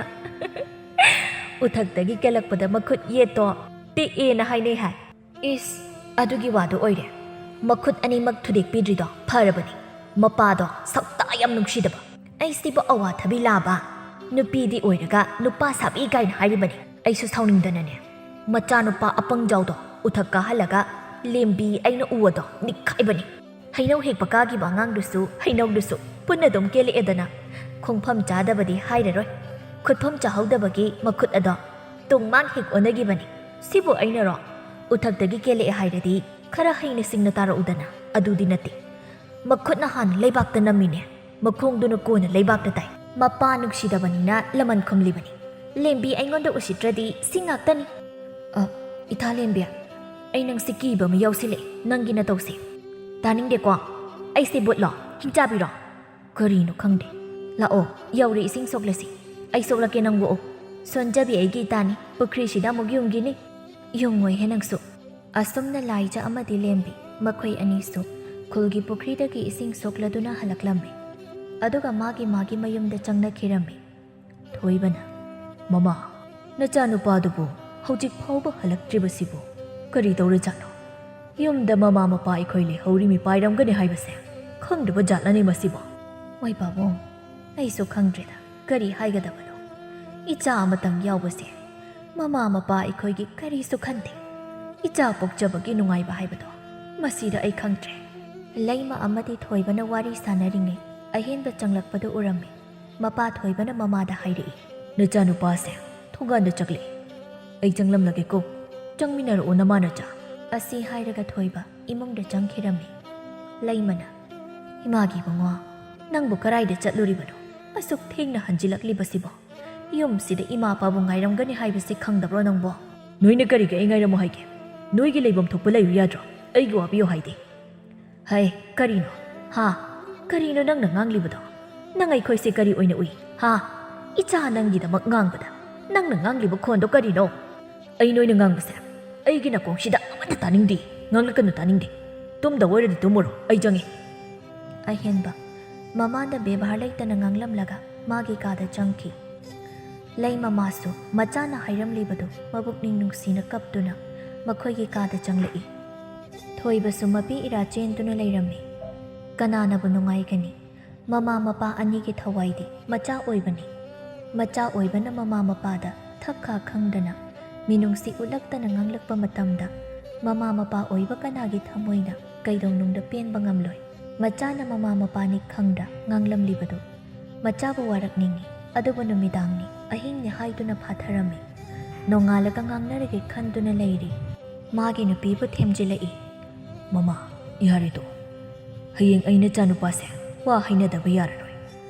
ꯎꯊꯛꯇꯒꯤ ꯀꯦꯜꯂꯛꯄꯗ ꯃꯈꯨꯠ ꯌꯦꯠꯇꯣ ꯇꯦꯛꯑꯦꯅ ꯍꯥꯏꯅꯩ ꯍꯥꯏ"꯫ "ꯏꯁ, ꯑꯗꯨꯒꯤ ꯋꯥꯗꯣ ꯑꯣꯏꯔꯦ꯫ ꯃꯈꯨꯠ ꯑꯅꯤꯃꯛ ꯊꯨꯗꯦꯛꯄꯤꯗ꯭ꯔꯤꯗꯣ ꯐꯔꯕꯅꯤ꯫ ꯃꯄꯥꯗꯣ ꯁꯛꯇꯥ ꯌꯥꯝ ꯅꯨꯡꯁꯤꯗꯕ꯫ ꯑꯩꯁꯤꯕꯨ ꯑꯋꯥꯊꯕꯤ ꯂꯥꯕ? ꯅꯨꯄꯤꯗꯤ ꯑꯣꯏꯔꯒ ꯅꯨꯄꯥ ꯁꯥꯕꯤ ꯀꯥꯏꯅ ꯍꯥꯏꯔꯤꯕꯅꯤ"꯫ ꯑꯩꯁꯨ ꯁꯥꯎꯅꯤꯡꯗꯅꯅꯦ, ꯃꯆꯥꯅꯨꯄꯥ ꯑꯄꯪꯖꯥꯎꯗꯣ ꯎꯊꯛ ꯀꯥꯍꯜꯂꯒ ꯂꯦꯝꯕꯤ ꯑꯩꯅ ꯎ ꯑꯗꯣ ꯅꯤꯛꯈꯥꯏꯕꯅꯤ꯫ ꯍꯩꯅꯧ ꯍꯦꯛꯄ ꯀꯥꯈꯤꯕ ꯑꯉꯥꯡꯗꯨꯁꯨ ꯍꯩꯅꯧꯗꯨꯁꯨ ꯄꯨꯟꯅ ꯑꯗꯨꯝ ꯀꯦꯜꯂꯛꯑꯦꯗꯅ꯫ ꯈꯣꯡꯐꯝ ꯆꯥꯗꯕꯗꯤ ꯍꯥꯏꯔꯔꯣꯏ, ꯈꯨꯠꯐꯝ ꯆꯥꯍꯧꯗꯕꯒꯤ ꯃꯈꯨꯠ ꯑꯗꯣ ꯇꯨꯡꯃꯥꯡ ꯍꯦꯛ ꯑꯣꯟꯅꯈꯤꯕꯅꯤ꯫ ꯁꯤꯕꯨ ꯑꯩꯅꯔꯣ? ꯎꯊꯛꯇꯒꯤ ꯀꯦꯜꯂꯛꯑꯦ ꯍꯥꯏꯔꯗꯤ ꯈꯔ ꯍꯩꯅ ꯁꯤꯡꯅ ꯇꯥꯔꯛꯎꯗꯅ꯫ ꯑꯗꯨꯗꯤ ꯅꯠꯇꯦ, ꯃꯈꯨꯠꯅ ꯍꯥꯟꯅ ꯂꯩꯕꯥꯛꯇ ꯅꯝꯃꯤꯅꯦ, ꯃꯈꯣꯡꯗꯨꯅ ꯀꯣꯟꯅ ꯂꯩꯕꯥꯛꯇ ꯇꯥꯏ꯫ ꯃꯄꯥ ꯅꯨꯡꯁꯤꯗꯕꯅꯤꯅ ꯂꯃꯟ ꯈꯨꯝꯂꯤꯕꯅꯤ꯫ ꯂꯦꯝꯕꯤ ꯑꯩꯉꯣꯟꯗ ꯎꯁꯤꯠꯇ꯭ꯔꯗꯤ ꯁꯤ ꯉꯥꯛꯇꯅꯤ꯫ ꯑ, ꯏꯇꯥ ꯂꯦꯝꯕꯤ, ꯑꯩ ꯅꯪꯁꯤ ꯀꯤꯕ ꯑꯃ ꯌꯥꯎꯁꯤꯜꯂꯛꯑꯦ, ꯅꯪꯒꯤ ꯅꯇꯧꯁꯦ꯫ ꯇꯥꯅꯤꯡꯗꯦꯀꯣ꯫ ꯑꯩꯁꯦ ꯕꯨꯠꯂꯣ? ꯍꯤꯡꯆꯥꯕꯤꯔꯣ? ꯀꯔꯤꯅꯣ ꯈꯪꯗꯦ꯫ ꯂꯥꯛꯑꯣ, ꯌꯧꯔꯦ, ꯏꯁꯤꯡ ꯁꯣꯛꯂꯁꯤ꯫ ꯑꯩ ꯁꯣꯛꯂꯛꯀꯦ, ꯅꯪꯕꯨ ꯑꯣꯛ꯫ ꯁꯣꯟꯖꯕꯤ ꯑꯩꯒꯤ ꯏꯇꯥꯅꯤ, ꯄꯨꯈ꯭ꯔꯤꯁꯤꯗ ꯑꯃꯨꯛ ꯌꯨꯡꯈꯤꯅꯤ꯫ ꯌꯨꯡꯉꯣꯏꯍꯦ ꯅꯪꯁꯨ꯫ ꯑꯁꯨꯝꯅ ꯂꯥꯏꯖ ꯑꯃꯗꯤ ꯂꯦꯝꯕꯤ ꯃꯈꯣꯏ ꯑꯅꯤꯁꯨ ꯈꯨꯜꯒꯤ ꯄꯨꯈ꯭ꯔꯤꯗꯒꯤ ꯏꯁꯤꯡ ꯁꯣꯛꯂꯗꯨꯅ ꯍꯜꯂꯛꯂꯝꯃꯤ꯫ ꯑꯗꯨꯒ ꯃꯥꯒꯤ ꯃꯥꯒꯤ ꯃꯌꯨꯝꯗ ꯆꯪꯅꯈꯤꯔꯝꯃꯤ꯫ ꯊꯣꯏꯕꯅ, "ꯃꯃꯥ, ꯅꯆꯥꯅꯨꯄꯥꯗꯨꯕꯨ ꯍꯧꯖꯤꯛ ꯐꯥꯎꯕ ꯍꯜꯂꯛꯇ꯭ꯔꯤꯕꯁꯤꯕꯨ ꯀꯔꯤ ꯇꯧꯔꯖꯥꯠꯅꯣ? ꯌꯨꯝꯗ ꯃꯃꯥ ꯃꯄꯥ ꯑꯩꯈꯣꯏ ꯂꯩꯍꯧꯔꯤ ꯃꯤꯄꯥꯏꯔꯝꯒꯅꯤ ꯍꯥꯏꯕꯁꯦ ꯈꯪꯗꯕ ꯖꯥꯠꯂꯅꯦ ꯃꯁꯤꯕꯣ?" "ꯃꯣꯏ ꯄꯥꯕꯨꯡ, ꯑꯩꯁꯨ ꯈꯪꯗ꯭ꯔꯦꯗ꯫ ꯀꯔꯤ ꯍꯥꯏꯒꯗꯕꯅꯣ? ꯏꯆꯥ ꯑꯃꯇꯪ ꯌꯥꯎꯕꯁꯦ ꯃꯃꯥ ꯃꯄꯥ ꯑꯩꯈꯣꯏꯒꯤ ꯀꯔꯤꯁꯨ ꯈꯟꯗꯦ꯫ ꯏꯆꯥ ꯄꯣꯛꯆꯕꯒꯤ ꯅꯨꯡꯉꯥꯏꯕ ꯍꯥꯏꯕꯗꯣ ꯃꯁꯤꯗ ꯑꯩ ꯈꯪꯗ꯭ꯔꯦ꯫" ꯂꯩꯃ ꯑꯃꯗꯤ ꯊꯣꯏꯕꯅ ꯋꯥꯔꯤ ꯁꯥꯟꯅꯔꯤꯉꯩ ꯑꯍꯦꯟꯕ ꯆꯪꯂꯛꯄꯗꯨ ꯎꯔꯝꯃꯤ꯫ ꯃꯄꯥ ꯊꯣꯏꯕꯅ ꯃꯃꯥꯗ ꯍꯥꯏꯔꯛꯏ, "ꯅꯆꯥꯅꯨꯄꯥꯁꯦ ꯊꯣꯡꯒꯥꯟꯗ ꯆꯠꯂꯦ꯫ ꯑꯩ ꯆꯪꯂꯝꯂꯒꯦꯀꯣ꯫ ꯆꯪꯃꯤꯟꯅꯔꯛꯑꯣ ꯅꯃꯥ ꯅꯆꯥ꯫" ꯑꯁꯤ ꯍꯥꯏꯔꯒ ꯊꯣꯏꯕ ꯏꯃꯨꯡꯗ ꯆꯪꯈꯤꯔꯝꯃꯤ꯫ ꯂꯩꯃꯅ, "ꯏꯃꯥꯒꯤ ꯏꯕꯨꯡꯉꯣ, ꯅꯪꯕꯨ ꯀꯔꯥꯏꯗ ꯆꯠꯂꯨꯔꯤꯕꯅꯣ? ꯑꯁꯨꯛ ꯊꯦꯡꯅ ꯍꯟꯖꯤꯜꯂꯛꯂꯤꯕꯁꯤꯕꯣ? ꯌꯨꯝꯁꯤꯗ ꯏꯃꯥ ꯏꯄꯥꯕꯨ ꯉꯥꯏꯔꯝꯒꯅꯤ ꯍꯥꯏꯕꯁꯤ ꯈꯪꯗꯕ꯭ꯔꯣ ꯅꯪꯕꯣ?" "ꯅꯣꯏꯅ ꯀꯔꯤꯒꯤ ꯑꯩ ꯉꯥꯏꯔꯝꯃꯣ ꯍꯥꯏꯒꯦ? ꯅꯣꯏꯒꯤ ꯂꯩꯐꯝ ꯊꯣꯛꯄ ꯂꯩꯌꯨ ꯌꯥꯗ꯭ꯔꯣ? ꯑꯩꯒꯤ ꯋꯥꯕꯤꯌꯨ ꯍꯥꯏꯗꯦ꯫" "ꯍꯩ, ꯀꯔꯤꯅꯣ? ꯍꯥ? ꯀꯔꯤꯅꯣ ꯅꯪꯅ ꯉꯥꯡꯂꯤꯕꯗꯣ? ꯅꯪ ꯑꯩꯈꯣꯏꯁꯦ ꯀꯔꯤ ꯑꯣꯏꯅ ꯎꯏ? ꯍꯥ? ꯏꯆꯥ ꯅꯪꯒꯤꯗꯃꯛ ꯉꯥꯡꯕꯗ ꯅꯪꯅ ꯉꯥꯡꯂꯤꯕ ꯈꯣꯟꯗꯣ ꯀꯔꯤꯅꯣ?" "ꯑꯩ ꯅꯣꯏꯅ ꯉꯥꯡꯕꯁꯦ ꯑꯩꯒꯤ ꯅꯥꯀꯣꯡꯁꯤꯗ ꯑꯃꯠꯇ ꯇꯥꯅꯤꯡꯗꯦ꯫ ꯉꯥꯡꯂꯛꯀꯅꯨ, ꯇꯥꯅꯤꯡꯗꯦ꯫ ꯇꯨꯝꯗ ꯑꯣꯏꯔꯗꯤ ꯇꯨꯝꯃꯨꯔꯣ, ꯑꯩ ꯆꯪꯉꯤ꯫" ꯑꯍꯦꯟꯕ ꯃꯃꯥꯗ ꯕꯦꯕꯥꯔ ꯂꯩꯇꯅ ꯉꯥꯡꯂꯝꯂꯒ ꯃꯥꯒꯤ ꯀꯥꯗ ꯆꯪꯈꯤ꯫ ꯂꯩꯃ ꯃꯥꯁꯨ ꯃꯆꯥꯅ ꯍꯥꯏꯔꯝꯂꯤꯕꯗꯨ ꯃꯕꯨꯛꯅꯤꯡ ꯅꯨꯡꯁꯤꯅ ꯀꯞꯇꯨꯅ ꯃꯈꯣꯏꯒꯤ ꯀꯥꯗ ꯆꯪꯂꯛꯏ꯫ ꯊꯣꯏꯕꯁꯨ ꯃꯄꯤ ꯏꯔꯥ ꯆꯦꯟꯗꯨꯅ ꯂꯩꯔꯝꯃꯤ꯫ ꯀꯅꯥꯅꯕꯨ ꯅꯨꯡꯉꯥꯏꯒꯅꯤ? ꯃꯃꯥ ꯃꯄꯥ ꯑꯅꯤꯒꯤ ꯊꯋꯥꯏꯗꯤ ꯃꯆꯥ ꯑꯣꯏꯕꯅꯤ꯫ ꯃꯆꯥ ꯑꯣꯏꯕꯅ ꯃꯃꯥ ꯃꯄꯥꯗ ꯊꯛ ꯈꯥ ꯈꯪꯗꯅ ꯃꯤꯅꯨꯡꯁꯤ ꯎꯠꯂꯛꯇꯅ ꯉꯥꯡꯂꯛꯄ ꯃꯇꯝꯗ, ꯃꯃꯥ ꯃꯄꯥ ꯑꯣꯏꯕ ꯀꯅꯥꯒꯤ ꯊꯃꯣꯏꯅ ꯀꯩꯗꯧꯅꯨꯡꯗ ꯄꯦꯟꯕ ꯉꯝꯂꯣꯏ꯫ ꯃꯆꯥꯅ ꯃꯃꯥ ꯃꯄꯥꯅꯤ ꯈꯪꯗ ꯉꯥꯡꯂꯝꯂꯤꯕꯗꯨ ꯃꯆꯥꯕꯨ ꯋꯥꯔꯛꯅꯤꯡꯉꯤ꯫ ꯑꯗꯨꯕꯨ ꯅꯨꯃꯤꯗꯥꯡꯅꯤ, ꯑꯍꯤꯡꯅꯤ ꯍꯥꯏꯗꯨꯅ ꯐꯥꯊꯔꯝꯃꯤ꯫ ꯅꯣꯡꯉꯥꯜꯂꯒ ꯉꯥꯡꯅꯔꯒꯦ ꯈꯟꯗꯨꯅ ꯂꯩꯔꯤ꯫ ꯃꯥꯒꯤ ꯅꯨꯄꯤꯕꯨ ꯊꯦꯝꯖꯤꯜꯂꯛꯏ꯫ "ꯃꯃꯥ, ꯌꯥꯔꯦꯗꯣ꯫ ꯍꯌꯦꯡ ꯑꯩ ꯅꯆꯥꯅꯨꯄꯥꯁꯦ ꯋꯥ ꯍꯥꯏꯅꯗꯕ ꯌꯥꯔꯔꯣꯏ꯫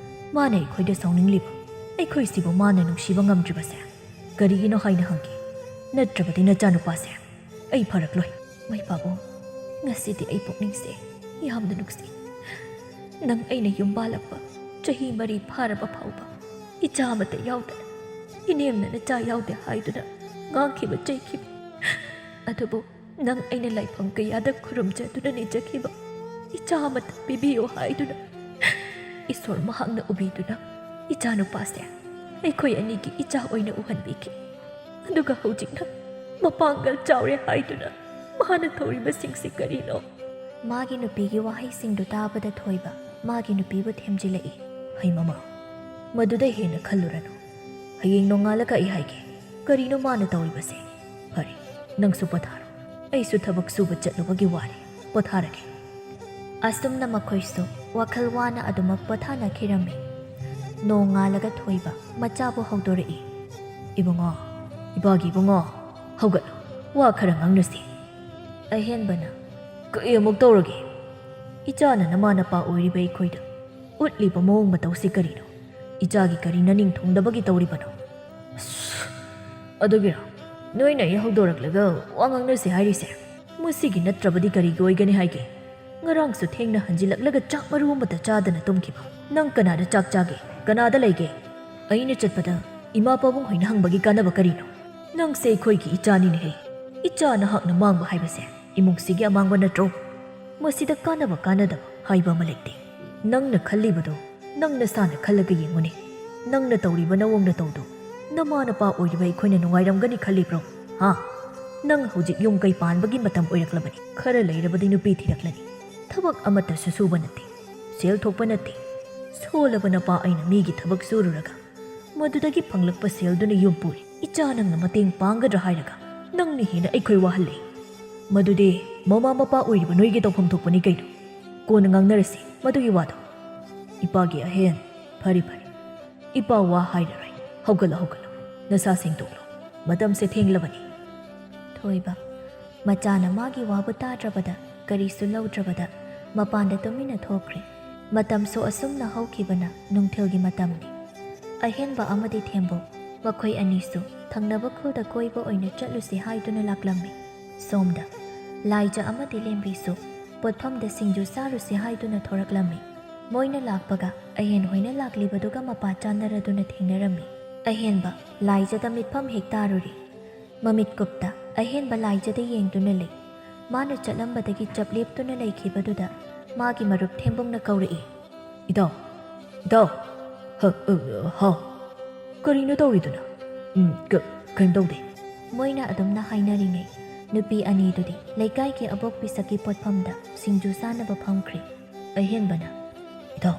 ꯃꯥꯅ ꯑꯩꯈꯣꯏꯗ ꯁꯥꯎꯅꯤꯡꯂꯤꯕ, ꯑꯩꯈꯣꯏꯁꯤꯕꯨ ꯃꯥꯅ ꯅꯨꯡꯁꯤꯕ ꯉꯝꯗ꯭ꯔꯤꯕꯁꯦ ꯀꯔꯤꯒꯤꯅꯣ ꯍꯥꯏꯅ ꯍꯪꯒꯦ꯫ ꯅꯠꯇ꯭ꯔꯕꯗꯤ ꯅꯆꯥꯅꯨꯄꯥꯁꯦ ꯑꯩ ꯐꯔꯛꯂꯣꯏ꯫" "ꯃꯩ ꯄꯥꯕꯨꯡ, ꯉꯁꯤꯗꯤ ꯑꯩ ꯄꯨꯛꯅꯤꯡꯁꯦ ꯌꯥꯝꯅ ꯅꯨꯡꯁꯤ꯫ ꯅꯪ ꯑꯩꯅ ꯌꯨꯝ ꯄꯥꯜꯂꯛꯄ ꯆꯍꯤ ꯃꯔꯤ ꯐꯥꯔꯕ ꯐꯥꯎꯕ ꯏꯆꯥ ꯑꯃꯠꯇ ꯌꯥꯎꯗꯅ ꯏꯅꯦꯝꯅ ꯅꯆꯥ ꯌꯥꯎꯗꯦ ꯍꯥꯏꯗꯨꯅ ꯉꯥꯡꯈꯤꯕ ꯆꯩꯈꯤꯕ꯫ ꯑꯗꯨꯕꯨ ꯅꯪ ꯑꯩꯅ ꯂꯥꯏꯐꯝ ꯀꯌꯥꯗ ꯈꯨꯔꯨꯝꯖꯗꯨꯅ ꯅꯤꯖꯈꯤꯕ ꯏꯆꯥ ꯑꯃꯠꯇ ꯄꯤꯕꯤꯌꯨ ꯍꯥꯏꯗꯨꯅ ꯏꯁꯣꯔ ꯃꯍꯥꯛꯅ ꯎꯕꯤꯗꯨꯅ ꯏꯆꯥꯅꯨꯄꯥꯁꯦ ꯑꯩꯈꯣꯏ ꯑꯅꯤꯒꯤ ꯏꯆꯥ ꯑꯣꯏꯅ ꯎꯍꯟꯕꯤꯈꯤ꯫ ꯑꯗꯨꯒ ꯍꯧꯖꯤꯛꯅ ꯃꯄꯥꯡꯒꯜ ꯆꯥꯎꯔꯦ ꯍꯥꯏꯗꯨꯅ ꯃꯥꯅ ꯇꯧꯔꯤꯕꯁꯤꯡꯁꯤ ꯀꯔꯤꯅꯣ?" ꯃꯥꯒꯤ ꯅꯨꯄꯤꯒꯤ ꯋꯥꯍꯩꯁꯤꯡꯗꯨ ꯇꯥꯕꯗ ꯊꯣꯏꯕ ꯃꯥꯒꯤ ꯅꯨꯄꯤꯕꯨ ꯊꯦꯝꯖꯤꯜꯂꯛꯏ꯫ "ꯍꯩ ꯃꯃꯥ, ꯃꯗꯨꯗ ꯍꯦꯟꯅ ꯈꯜꯂꯨꯔꯅꯨ꯫ ꯍꯌꯦꯡ ꯅꯣꯡꯉꯥꯜꯂꯒ ꯑꯩ ꯍꯥꯏꯒꯦ, ꯀꯔꯤꯅꯣ ꯃꯥꯅ ꯇꯧꯔꯤꯕꯁꯦ? ꯐꯔꯦ, ꯅꯪꯁꯨ ꯄꯣꯊꯥꯔꯣ꯫ ꯑꯩꯁꯨ ꯊꯕꯛ ꯁꯨꯕ ꯆꯠꯂꯨꯕꯒꯤ ꯋꯥꯔꯦ꯫ ꯄꯣꯊꯥꯔꯒꯦ꯫" ꯑꯁꯨꯝꯅ ꯃꯈꯣꯏꯁꯨ ꯋꯥꯈꯜ ꯋꯥꯅ ꯑꯗꯨꯃꯛ ꯄꯣꯊꯥꯅꯈꯤꯔꯝꯃꯤ꯫ ꯅꯣꯡꯉꯥꯜꯂꯒ ꯊꯣꯏꯕ ꯃꯆꯥꯕꯨ ꯍꯧꯗꯣꯔꯛꯏ꯫ "ꯏꯕꯨꯡꯉꯣ, ꯏꯄꯥꯒꯤ ꯏꯕꯨꯡꯉꯣ, ꯍꯧꯒꯠꯂꯣ, ꯋꯥ ꯈꯔ ꯉꯥꯡꯅꯁꯤ꯫" ꯑꯍꯦꯟꯕꯅ, "ꯀꯔꯤ ꯑꯃꯨꯛ ꯇꯧꯔꯒꯦ? ꯏꯆꯥꯅ ꯅꯃꯥ ꯅꯄꯥ ꯑꯣꯏꯔꯤꯕ ꯑꯩꯈꯣꯏꯗ ꯎꯠꯂꯤꯕ ꯃꯑꯣꯡ ꯃꯇꯧꯁꯤ ꯀꯔꯤꯅꯣ? ꯏꯆꯥꯒꯤ ꯀꯔꯤ ꯅꯅꯤꯡ ꯊꯨꯡꯗꯕꯒꯤ ꯇꯧꯔꯤꯕꯅꯣ?" "ꯑꯁ, ꯑꯗꯨꯒꯤꯔꯣ ꯅꯣꯏꯅ ꯑꯩ ꯍꯧꯗꯣꯔꯛꯂꯒ ꯋꯥ ꯉꯥꯡꯅꯁꯤ ꯍꯥꯏꯔꯤꯁꯦ? ꯃꯁꯤꯒꯤ ꯅꯠꯇ꯭ꯔꯕꯗꯤ ꯀꯔꯤꯒꯤ ꯑꯣꯏꯒꯅꯤ ꯍꯥꯏꯒꯦ? ꯉꯔꯥꯡꯁꯨ ꯊꯦꯡꯅ ꯍꯟꯖꯤꯜꯂꯛꯂꯒ ꯆꯥꯛ ꯃꯔꯨ ꯑꯃꯠꯇ ꯆꯥꯗꯅ ꯇꯨꯝꯈꯤꯕ꯫ ꯅꯪ ꯀꯅꯥꯗ ꯆꯥꯛ ꯆꯥꯒꯦ? ꯀꯅꯥꯗ ꯂꯩꯒꯦ? ꯑꯩꯅ ꯆꯠꯄꯗ ꯏꯃꯥ ꯄꯥꯕꯨꯡ ꯍꯣꯏꯅ ꯍꯪꯕꯒꯤ ꯀꯥꯟꯅꯕ ꯀꯔꯤꯅꯣ? ꯅꯪꯁꯦ ꯑꯩꯈꯣꯏꯒꯤ ꯏꯆꯥꯅꯤꯅꯦꯍꯦ꯫ ꯏꯆꯥ ꯅꯍꯥꯛꯅ ꯃꯥꯡꯕ ꯍꯥꯏꯕꯁꯦ ꯏꯃꯨꯡꯁꯤꯒꯤ ꯑꯃꯥꯡꯕ ꯅꯠꯇ꯭ꯔꯣ? ꯃꯁꯤꯗ ꯀꯥꯟꯅꯕ ꯀꯥꯟꯅꯗꯕ ꯍꯥꯏꯕ ꯑꯃ ꯂꯩꯇꯦ꯫ ꯅꯪꯅ ꯈꯜꯂꯤꯕꯗꯣ ꯅꯪ ꯅꯁꯥꯅ ꯈꯜꯂꯒ ꯌꯦꯡꯉꯨꯅꯦ꯫ ꯅꯪꯅ ꯇꯧꯔꯤꯕ ꯅꯑꯣꯡ ꯅꯇꯧꯗꯣ ꯅꯃꯥ ꯅꯄꯥ ꯑꯣꯏꯔꯤꯕ ꯑꯩꯈꯣꯏꯅ ꯅꯨꯡꯉꯥꯏꯔꯝꯒꯅꯤ ꯈꯜꯂꯤꯕ꯭ꯔꯣ? ꯍꯥ? ꯅꯪ ꯍꯧꯖꯤꯛ ꯌꯨꯝ ꯀꯩ ꯄꯥꯟꯕꯒꯤ ꯃꯇꯝ ꯑꯣꯏꯔꯛꯂꯕꯅꯤ꯫ ꯈꯔ ꯂꯩꯔꯕꯗꯤ ꯅꯨꯄꯤ ꯊꯤꯔꯛꯂꯅꯤ꯫ ꯊꯕꯛ ꯑꯃꯠꯇꯁꯨ ꯁꯨꯕ ꯅꯠꯇꯦ, ꯁꯦꯜ ꯊꯣꯛꯄ ꯅꯠꯇꯦ꯫ ꯁꯣꯜꯂꯕ ꯅꯄꯥ ꯑꯩꯅ ꯃꯤꯒꯤ ꯊꯕꯛ ꯁꯨꯔꯨꯔꯒ ꯃꯗꯨꯗꯒꯤ ꯐꯪꯂꯛꯄ ꯁꯦꯜꯗꯨꯅ ꯌꯨꯝ ꯄꯨꯔꯤ꯫ ꯏꯆꯥ ꯅꯪꯅ ꯃꯇꯦꯡ ꯄꯥꯡꯒꯗ꯭ꯔꯥ ꯍꯥꯏꯔꯒ ꯅꯪꯅ ꯍꯦꯟꯅ ꯑꯩꯈꯣꯏ ꯋꯥꯍꯜꯂꯦ꯫ ꯃꯗꯨꯗꯤ ꯃꯃꯥ ꯃꯄꯥ ꯑꯣꯏꯔꯤꯕ ꯅꯣꯏꯒꯤ ꯇꯧꯐꯝ ꯊꯣꯛꯄꯅꯤ ꯀꯩꯅꯣ꯫ ꯀꯣꯟꯅ ꯉꯥꯡꯅꯔꯁꯤ ꯃꯗꯨꯒꯤ ꯋꯥꯗꯣ꯫ ꯏꯄꯥꯒꯤ ꯑꯍꯦꯟ, ꯐꯔꯦ ꯐꯔꯦ, ꯏꯄꯥ ꯋꯥ ꯍꯥꯏꯔꯔꯣꯏ꯫ ꯍꯧꯒꯠꯂꯣ, ꯍꯧꯒꯠꯂꯣ, ꯅꯁꯥ ꯁꯦꯡꯗꯣꯛꯂꯣ꯫ ꯃꯇꯝꯁꯦ ꯊꯦꯡꯂꯕꯅꯤ꯫ ꯊꯣꯏꯕ, ꯃꯆꯥꯅ ꯃꯥꯒꯤ ꯋꯥꯕꯨ ꯇꯥꯗ꯭ꯔꯕꯗ, ꯀꯔꯤꯁꯨ ꯂꯧꯗ꯭ꯔꯕꯗ ꯃꯄꯥꯟꯗ ꯇꯨꯃꯤꯟꯅ ꯊꯣꯛꯈ꯭ꯔꯦ꯫ ꯃꯇꯝꯁꯨ ꯑꯁꯨꯝꯅ ꯍꯧꯈꯤꯕꯅ ꯅꯨꯡꯊꯤꯜꯒꯤ ꯃꯇꯝꯅꯤ꯫ ꯑꯍꯦꯟꯕ ꯑꯃꯗꯤ ꯊꯦꯝꯕꯣꯛ, ꯃꯈꯣꯏ ꯑꯅꯤꯁꯨ ꯊꯪꯅꯕ ꯈꯨꯜꯗ ꯀꯣꯏꯕ ꯑꯣꯏꯅ ꯆꯠꯂꯨꯁꯤ ꯍꯥꯏꯗꯨꯅ ꯂꯥꯛꯂꯝꯃꯤ꯫ ꯁꯣꯝꯗ ꯂꯥꯏꯖ ꯑꯃꯗꯤ ꯂꯦꯝꯕꯤꯁꯨ ꯄꯣꯠꯐꯝꯗ ꯁꯤꯡꯖꯨ ꯆꯥꯔꯨꯁꯤ ꯍꯥꯏꯗꯨꯅ ꯊꯣꯔꯛꯂꯝꯃꯤ꯫ ꯃꯣꯏꯅ ꯂꯥꯛꯄꯒ ꯑꯍꯦꯟ ꯍꯣꯏꯅ ꯂꯥꯛꯂꯤꯕꯗꯨꯒ ꯃꯄꯥ ꯆꯥꯟꯅꯔꯗꯨꯅ ꯊꯦꯡꯅꯔꯝꯃꯤ꯫ ꯑꯍꯦꯟꯕ ꯂꯥꯏꯖꯗ ꯃꯤꯠꯐꯝ ꯍꯦꯛ ꯇꯥꯔꯨꯔꯦ꯫ ꯃꯃꯤꯠ ꯀꯨꯞꯇ ꯑꯍꯦꯟꯕ ꯂꯥꯏꯖꯗ ꯌꯦꯡꯗꯨꯅ ꯂꯩ꯫ ꯃꯥꯅ ꯆꯠꯂꯝꯕꯗꯒꯤ ꯆꯞ ꯂꯦꯞꯇꯨꯅ ꯂꯩꯈꯤꯕꯗꯨꯗ ꯃꯥꯒꯤ ꯃꯔꯨꯞ ꯊꯦꯝꯕꯨꯡꯅ ꯀꯧꯔꯛꯏ꯫ "ꯏꯇꯥꯎ, ꯏꯇꯥꯎ꯫ ꯍ, ꯑ, ꯍꯥꯎ꯫ ꯀꯔꯤꯅꯣ ꯇꯧꯔꯤꯗꯨꯅ? ꯎꯝ, ꯀ-, ꯀꯩꯝ ꯇꯧꯗꯦ꯫ ꯃꯣꯏꯅ ꯑꯗꯨꯝꯅ ꯍꯥꯏꯅꯔꯤꯉꯩ, ꯅꯨꯄꯤ ꯑꯅꯤꯗꯨꯗꯤ ꯂꯩꯀꯥꯏꯒꯤ ꯑꯕꯣꯛ ꯄꯤꯁꯛꯀꯤ ꯄꯣꯠꯐꯝꯗ ꯁꯤꯡꯖꯨ ꯆꯥꯅꯕ ꯐꯝꯈ꯭ꯔꯦ꯫ ꯑꯍꯦꯟꯕꯅ, "ꯏꯇꯥꯎ,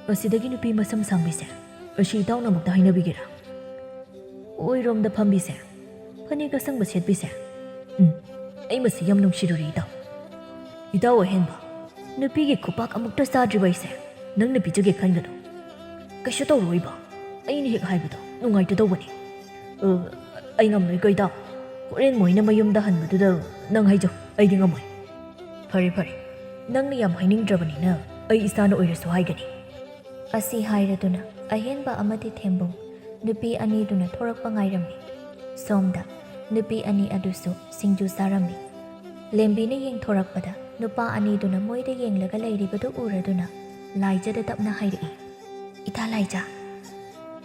ꯑꯁꯤꯗꯒꯤ ꯅꯨꯄꯤ ꯃꯁꯝ ꯁꯥꯡꯕꯤꯁꯦ, ꯑꯁꯤ ꯏꯇꯥꯎꯅ ꯑꯃꯨꯛꯇ ꯍꯥꯏꯅꯕꯤꯒꯦꯔꯥ? ꯑꯣꯏꯔꯣꯝꯗ ꯐꯝꯕꯤꯁꯦ, ꯐꯅꯦꯛ ꯑꯁꯪꯕ ꯁꯦꯠꯄꯤꯁꯦ꯫ ꯎꯝ, ꯑꯩ ꯃꯁꯤ ꯌꯥꯝ ꯅꯨꯡꯁꯤꯔꯨꯔꯦ, ꯏꯇꯥꯎ꯫ ꯏꯇꯥꯎ ꯑꯍꯦꯟꯕ, ꯅꯨꯄꯤꯒꯤ ꯈꯨꯄꯥꯛ ꯑꯃꯨꯛꯇ ꯆꯥꯗ꯭ꯔꯤꯕ ꯑꯩꯁꯦ ꯅꯪꯅ ꯄꯤꯖꯒꯦ ꯈꯟꯒꯅꯨ꯫ ꯀꯩꯁꯨ ꯇꯧꯔꯣꯏꯕ꯫ ꯑꯩꯅ ꯍꯦꯛ ꯍꯥꯏꯕꯗꯣ ꯅꯨꯡꯉꯥꯏꯇꯗꯧꯕꯅꯤ꯫ ꯑ, ꯑꯩ ꯉꯝꯂꯣꯏꯀꯣ, ꯏꯇꯥꯎ꯫ ꯍꯣꯔꯦꯟ ꯃꯣꯏꯅ ꯃꯌꯨꯝꯗ ꯍꯟꯕꯗꯨꯗ ꯅꯪ ꯍꯥꯏꯖꯧ, ꯑꯩꯗꯤ ꯉꯝꯃꯣꯏ꯫ ꯐꯔꯦ, ꯐꯔꯦ꯫ ꯅꯪꯅ ꯌꯥꯝ ꯍꯥꯏꯅꯤꯡꯗ꯭ꯔꯕꯅꯤꯅ ꯑꯩ ꯏꯁꯥꯅ ꯑꯣꯏꯔꯁꯨ ꯍꯥꯏꯒꯅꯤ꯫ ꯑꯁꯤ ꯍꯥꯏꯔꯗꯨꯅ ꯑꯍꯦꯟꯕ ꯑꯃꯗꯤ ꯊꯦꯝꯕꯨꯡ ꯅꯨꯄꯤ ꯑꯅꯤꯗꯨꯅ ꯊꯣꯔꯛꯄ ꯉꯥꯏꯔꯝꯃꯤ꯫ ꯁꯣꯝꯗ ꯅꯨꯄꯤ ꯑꯅꯤ ꯑꯗꯨꯁꯨ ꯁꯤꯡꯖꯨ ꯆꯥꯔꯝꯃꯤ꯫ ꯂꯦꯝꯕꯤꯅ ꯌꯦꯡꯊꯣꯔꯛꯄꯗ ꯅꯨꯄꯥ ꯑꯅꯤꯗꯨꯅ ꯃꯣꯏꯗ ꯌꯦꯡꯂꯒ ꯂꯩꯔꯤꯕꯗꯨ ꯎꯔꯗꯨꯅ ꯂꯥꯏꯖꯗ ꯇꯞꯅ ꯍꯥꯏꯔꯛꯏ, "ꯏꯇꯥ ꯂꯥꯏꯖ,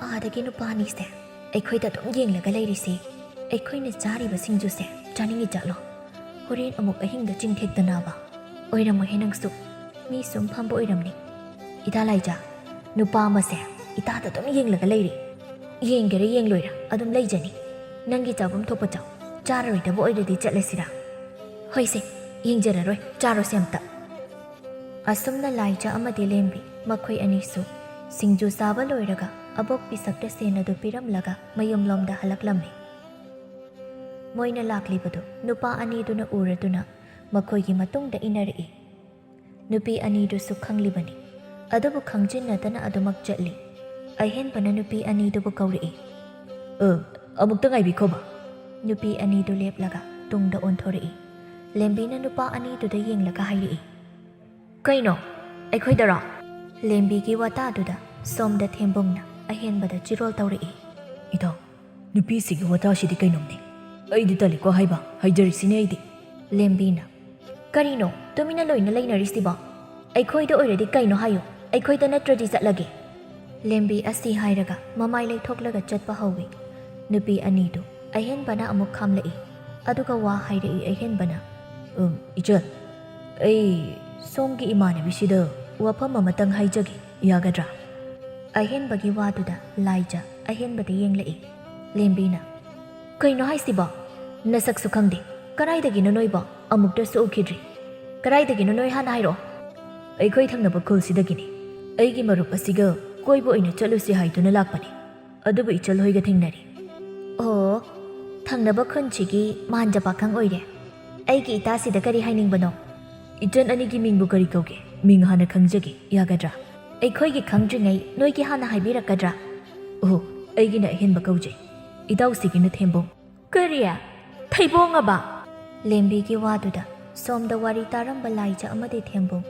ꯑꯥꯗꯒꯤ ꯅꯨꯄꯥ ꯑꯅꯤꯁꯦ ꯑꯩꯈꯣꯏꯗ ꯑꯗꯨꯝ ꯌꯦꯡꯂꯒ ꯂꯩꯔꯤꯁꯤ ꯑꯩꯈꯣꯏꯅ ꯆꯥꯔꯤꯕ ꯁꯤꯡꯖꯨꯁꯦ ꯆꯥꯅꯤꯡꯉꯤ ꯖꯥꯠꯂꯣ? ꯍꯣꯔꯦꯟ ꯑꯃꯨꯛ ꯑꯍꯤꯡꯗ ꯆꯤꯡ ꯊꯦꯛꯇꯅꯕ?" "ꯑꯣꯏꯔꯝꯃꯣꯏꯍꯦ ꯅꯪꯁꯨ, ꯃꯤ ꯁꯨꯝ ꯐꯝꯕ ꯑꯣꯏꯔꯝꯅꯤ꯫ ꯏꯇꯥ ꯂꯥꯏꯖ, ꯅꯨꯄꯥ ꯑꯃꯁꯦ ꯏꯇꯥꯗ ꯑꯗꯨꯝ ꯌꯦꯡꯂꯒ ꯂꯩꯔꯦ꯫ ꯌꯦꯡꯒꯦꯔꯥ ꯌꯦꯡꯂꯣꯏꯔꯥ ꯑꯗꯨꯝ ꯂꯩꯖꯅꯤ꯫ ꯅꯪꯒꯤ ꯆꯥꯐꯝ ꯊꯣꯛꯄ ꯆꯥꯎ, ꯆꯥꯔꯔꯣꯏꯗꯕ ꯑꯣꯏꯔꯗꯤ ꯆꯠꯂꯁꯤꯔꯥ?" "ꯍꯣꯏꯁꯦ, ꯌꯦꯡꯖꯔꯔꯣꯏ, ꯆꯥꯔꯣꯁꯦ ꯑꯝꯇ꯫" ꯑꯁꯨꯝꯅ ꯂꯥꯏꯖ ꯑꯃꯗꯤ ꯂꯦꯝꯕꯤ ꯃꯈꯣꯏ ꯑꯅꯤꯁꯨ ꯁꯤꯡꯖꯨ ꯆꯥꯕ ꯂꯣꯏꯔꯒ ꯑꯕꯣꯛ ꯄꯤꯁꯛꯇ ꯁꯦꯟ ꯑꯗꯨ ꯄꯤꯔꯝꯂꯒ ꯃꯌꯨꯝꯂꯣꯝꯗ ꯍꯜꯂꯛꯂꯝꯃꯤ꯫ ꯃꯣꯏꯅ ꯂꯥꯛꯂꯤꯕꯗꯨ ꯅꯨꯄꯥ ꯑꯅꯤꯗꯨꯅ ꯎꯔꯗꯨꯅ ꯃꯈꯣꯏꯒꯤ ꯃꯇꯨꯡꯗ ꯏꯟꯅꯔꯛꯏ꯫ ꯅꯨꯄꯤ ꯑꯅꯤꯗꯨꯁꯨ ꯈꯪꯂꯤꯕꯅꯤ, ꯑꯗꯨꯕꯨ ꯈꯪꯖꯤꯟꯅꯗꯅ ꯑꯗꯨꯃꯛ ꯆꯠꯂꯤ꯫ ꯑꯍꯦꯟꯕꯅ ꯅꯨꯄꯤ ꯑꯅꯤꯗꯨꯕꯨ ꯀꯧꯔꯛꯏ꯫ "ꯑ, ꯑꯃꯨꯛꯇ ꯉꯥꯏꯕꯤꯈꯣꯕ꯫" ꯅꯨꯄꯤ ꯑꯅꯤꯗꯨ ꯂꯦꯞꯂꯒ ꯇꯨꯡꯗ ꯑꯣꯟꯊꯣꯔꯛꯏ꯫ ꯂꯦꯝꯕꯤꯅ ꯅꯨꯄꯥ ꯑꯅꯤꯗꯨꯗ ꯌꯦꯡꯂꯒ ꯍꯥꯏꯔꯛꯏ, "ꯀꯩꯅꯣ? ꯑꯩꯈꯣꯏꯗꯔꯣ?" ꯂꯦꯝꯕꯤꯒꯤ ꯋꯥꯇꯥꯗꯨꯗ ꯁꯣꯝꯗ ꯊꯦꯝꯕꯨꯡꯅ ꯑꯍꯦꯟꯕꯗ ꯆꯤꯔꯣꯜ ꯇꯧꯔꯛꯏ꯫ "ꯏꯇꯥꯎ, ꯅꯨꯄꯤꯁꯤꯒꯤ ꯋꯥꯇꯥꯁꯤꯗꯤ ꯀꯩꯅꯣꯝꯅꯤ꯫ ꯑꯩꯗꯤ ꯇꯜꯂꯤꯀꯣ ꯍꯥꯏꯕ, ꯍꯥꯏꯖꯔꯤꯁꯤꯅꯦ ꯑꯩꯗꯤ꯫" ꯂꯦꯝꯕꯤꯅ, "ꯀꯔꯤꯅꯣ ꯇꯨꯃꯤꯟꯅ ꯂꯣꯏꯅ ꯂꯩꯅꯔꯤꯁꯤꯕꯣ? ꯑꯩꯈꯣꯏꯗ ꯑꯣꯏꯔꯗꯤ ꯀꯩꯅꯣ ꯍꯥꯏꯌꯨ, ꯑꯩꯈꯣꯏꯗ ꯅꯠꯇ꯭ꯔꯗꯤ ꯆꯠꯂꯒꯦ꯫" ꯂꯦꯝꯕꯤ ꯑꯁꯤ ꯍꯥꯏꯔꯒ ꯃꯃꯥꯏ ꯂꯩꯊꯣꯛꯂꯒ ꯆꯠꯄ ꯍꯧꯏ꯫ ꯅꯨꯄꯤ ꯑꯅꯤꯗꯨ ꯑꯍꯦꯟꯕꯅ ꯑꯃꯨꯛ ꯈꯥꯝꯂꯛꯏ, ꯑꯗꯨꯒ ꯋꯥ ꯍꯥꯏꯔꯛꯏ ꯑꯍꯦꯟꯕꯅ꯫ "ꯎꯝ, ꯏꯆꯜ, ꯑꯩ ꯁꯣꯝꯒꯤ ꯏꯃꯥꯟꯅꯕꯤꯁꯤꯗ ꯋꯥꯐꯝ ꯑꯃꯇꯪ ꯍꯥꯏꯖꯒꯦ, ꯌꯥꯒꯗ꯭ꯔꯥ?" ꯑꯍꯦꯟꯕꯒꯤ ꯋꯥꯗꯨꯗ ꯂꯥꯏꯖ ꯑꯍꯦꯟꯕꯗ ꯌꯦꯡꯂꯛꯏ꯫ ꯂꯦꯝꯕꯤꯅ, "ꯀꯩꯅꯣ ꯍꯥꯏꯁꯤꯕꯣ? ꯅꯁꯛꯁꯨ ꯈꯪꯗꯦ꯫ ꯀꯗꯥꯏꯗꯒꯤꯅꯣ ꯅꯣꯏꯕꯣ? ꯑꯃꯨꯛꯇꯁꯨ ꯎꯈꯤꯗ꯭ꯔꯤ꯫ ꯀꯗꯥꯏꯗꯒꯤꯅꯣ ꯅꯣꯏ ꯍꯥꯟꯅ ꯍꯥꯏꯔꯛꯑꯣ꯫" "ꯑꯩꯈꯣꯏ ꯊꯪꯅꯕ ꯈꯨꯜꯁꯤꯗꯒꯤꯅꯤ꯫ ꯑꯩꯒꯤ ꯃꯔꯨꯞ ꯑꯁꯤꯒ ꯀꯣꯏꯕ ꯑꯣꯏꯅ ꯆꯠꯂꯨꯁꯤ ꯍꯥꯏꯗꯨꯅ ꯂꯥꯛꯄꯅꯤ꯫ ꯑꯗꯨꯕꯨ ꯏꯆꯜ ꯍꯣꯏꯒ ꯊꯦꯡꯅꯔꯦ꯫" "ꯑꯣ, ꯊꯪꯅꯕ ꯈꯨꯟꯁꯤꯒꯤ ꯃꯥꯟꯖ ꯄꯥꯈꯪ ꯑꯣꯏꯔꯦ꯫ ꯑꯩꯒꯤ ꯏꯇꯥꯁꯤꯗ ꯀꯔꯤ ꯍꯥꯏꯅꯤꯡꯕꯅꯣ?" "ꯏꯆꯟ ꯑꯅꯤꯒꯤ ꯃꯤꯡꯕꯨ ꯀꯔꯤ ꯀꯧꯒꯦ? ꯃꯤꯡ ꯍꯥꯟꯅ ꯈꯪꯖꯒꯦ, ꯌꯥꯒꯗ꯭ꯔꯥ?" "ꯑꯩꯈꯣꯏꯒꯤ ꯈꯪꯗ꯭ꯔꯤꯉꯩ ꯅꯣꯏꯒꯤ ꯍꯥꯟꯅ ꯍꯥꯏꯕꯤꯔꯛꯀꯗ꯭ꯔꯥ?" "ꯑꯣ, ꯑꯩꯒꯤꯅ ꯑꯍꯦꯟꯕ ꯀꯧꯖꯩ꯫ ꯏꯇꯥꯎꯁꯤꯒꯤꯅ ꯊꯦꯝꯕꯣꯡ꯫" "ꯀꯔꯤ? ꯊꯩꯕꯣꯡ ꯑꯕ?" ꯂꯦꯝꯕꯤꯒꯤ ꯋꯥꯗꯨꯗ ꯁꯣꯝꯗ ꯋꯥꯔꯤ ꯇꯥꯔꯝꯕ ꯂꯥꯏꯖ ꯑꯃꯗꯤ ꯊꯦꯝꯕꯣꯡ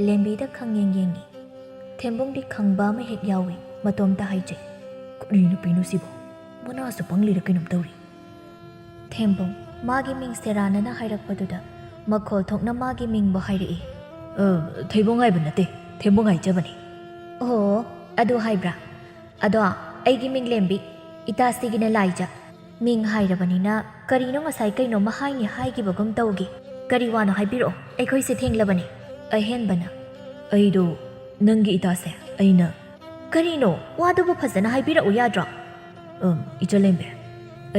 ꯂꯦꯝꯕꯤꯗ ꯈꯪꯌꯦꯡ ꯌꯦꯡꯉꯤ꯫ ꯊꯦꯝꯕꯣꯡꯗꯤ ꯈꯪꯕ ꯑꯃ ꯍꯦꯛ ꯌꯥꯎꯏ, ꯃꯇꯣꯝꯇ ꯍꯥꯏꯖꯩ, "ꯀꯔꯤ ꯅꯨꯄꯤꯅꯣ ꯁꯤꯕꯣ? ꯃꯅꯥꯁꯨ ꯄꯪꯂꯤꯔ ꯀꯩꯅꯣꯝ ꯇꯧꯔꯤ꯫" ꯊꯦꯝꯕꯣꯡ ꯃꯥꯒꯤ ꯃꯤꯡ ꯁꯦꯔꯥꯟꯅꯅ ꯍꯥꯏꯔꯛꯄꯗꯨꯗ ꯃꯈꯣꯜ ꯊꯣꯛꯅ ꯃꯥꯒꯤ ꯃꯤꯡꯕꯨ ꯍꯥꯏꯔꯛꯏ꯫ "ꯑ, ꯊꯩꯕꯣꯡ ꯍꯥꯏꯕ ꯅꯠꯇꯦ, ꯊꯦꯝꯕꯣꯡ ꯍꯥꯏꯖꯕꯅꯤ꯫" "ꯑꯣ, ꯑꯗꯨ ꯍꯥꯏꯕ꯭ꯔꯥ? ꯑꯗꯣ ꯑꯩꯒꯤ ꯃꯤꯡ ꯂꯦꯝꯕꯤ, ꯏꯇꯥꯁꯤꯒꯤꯅ ꯂꯥꯏꯖ꯫ ꯃꯤꯡ ꯍꯥꯏꯔꯕꯅꯤꯅ ꯀꯔꯤꯅꯣ ꯉꯁꯥꯏ ꯀꯩꯅꯣꯝꯃ ꯍꯥꯏꯅꯤ ꯍꯥꯏꯈꯤꯕꯒꯨꯝ ꯇꯧꯒꯦ꯫ ꯀꯔꯤ ꯋꯥꯅꯣ ꯍꯥꯏꯕꯤꯔꯛꯑꯣ, ꯑꯩꯈꯣꯏꯁꯦ ꯊꯦꯡꯂꯕꯅꯤ꯫" ꯑꯍꯦꯟꯕꯅ, "ꯑꯩꯗꯣ ꯅꯪꯒꯤ ꯏꯇꯥꯁꯦ ꯑꯩꯅ..." "ꯀꯔꯤꯅꯣ? ꯋꯥꯗꯨꯕꯨ ꯐꯖꯅ ꯍꯥꯏꯕꯤꯔꯛꯎ ꯌꯥꯗ꯭ꯔꯣ?" "ꯑꯝ, ꯏꯆꯜ ꯂꯦꯝꯕꯤ,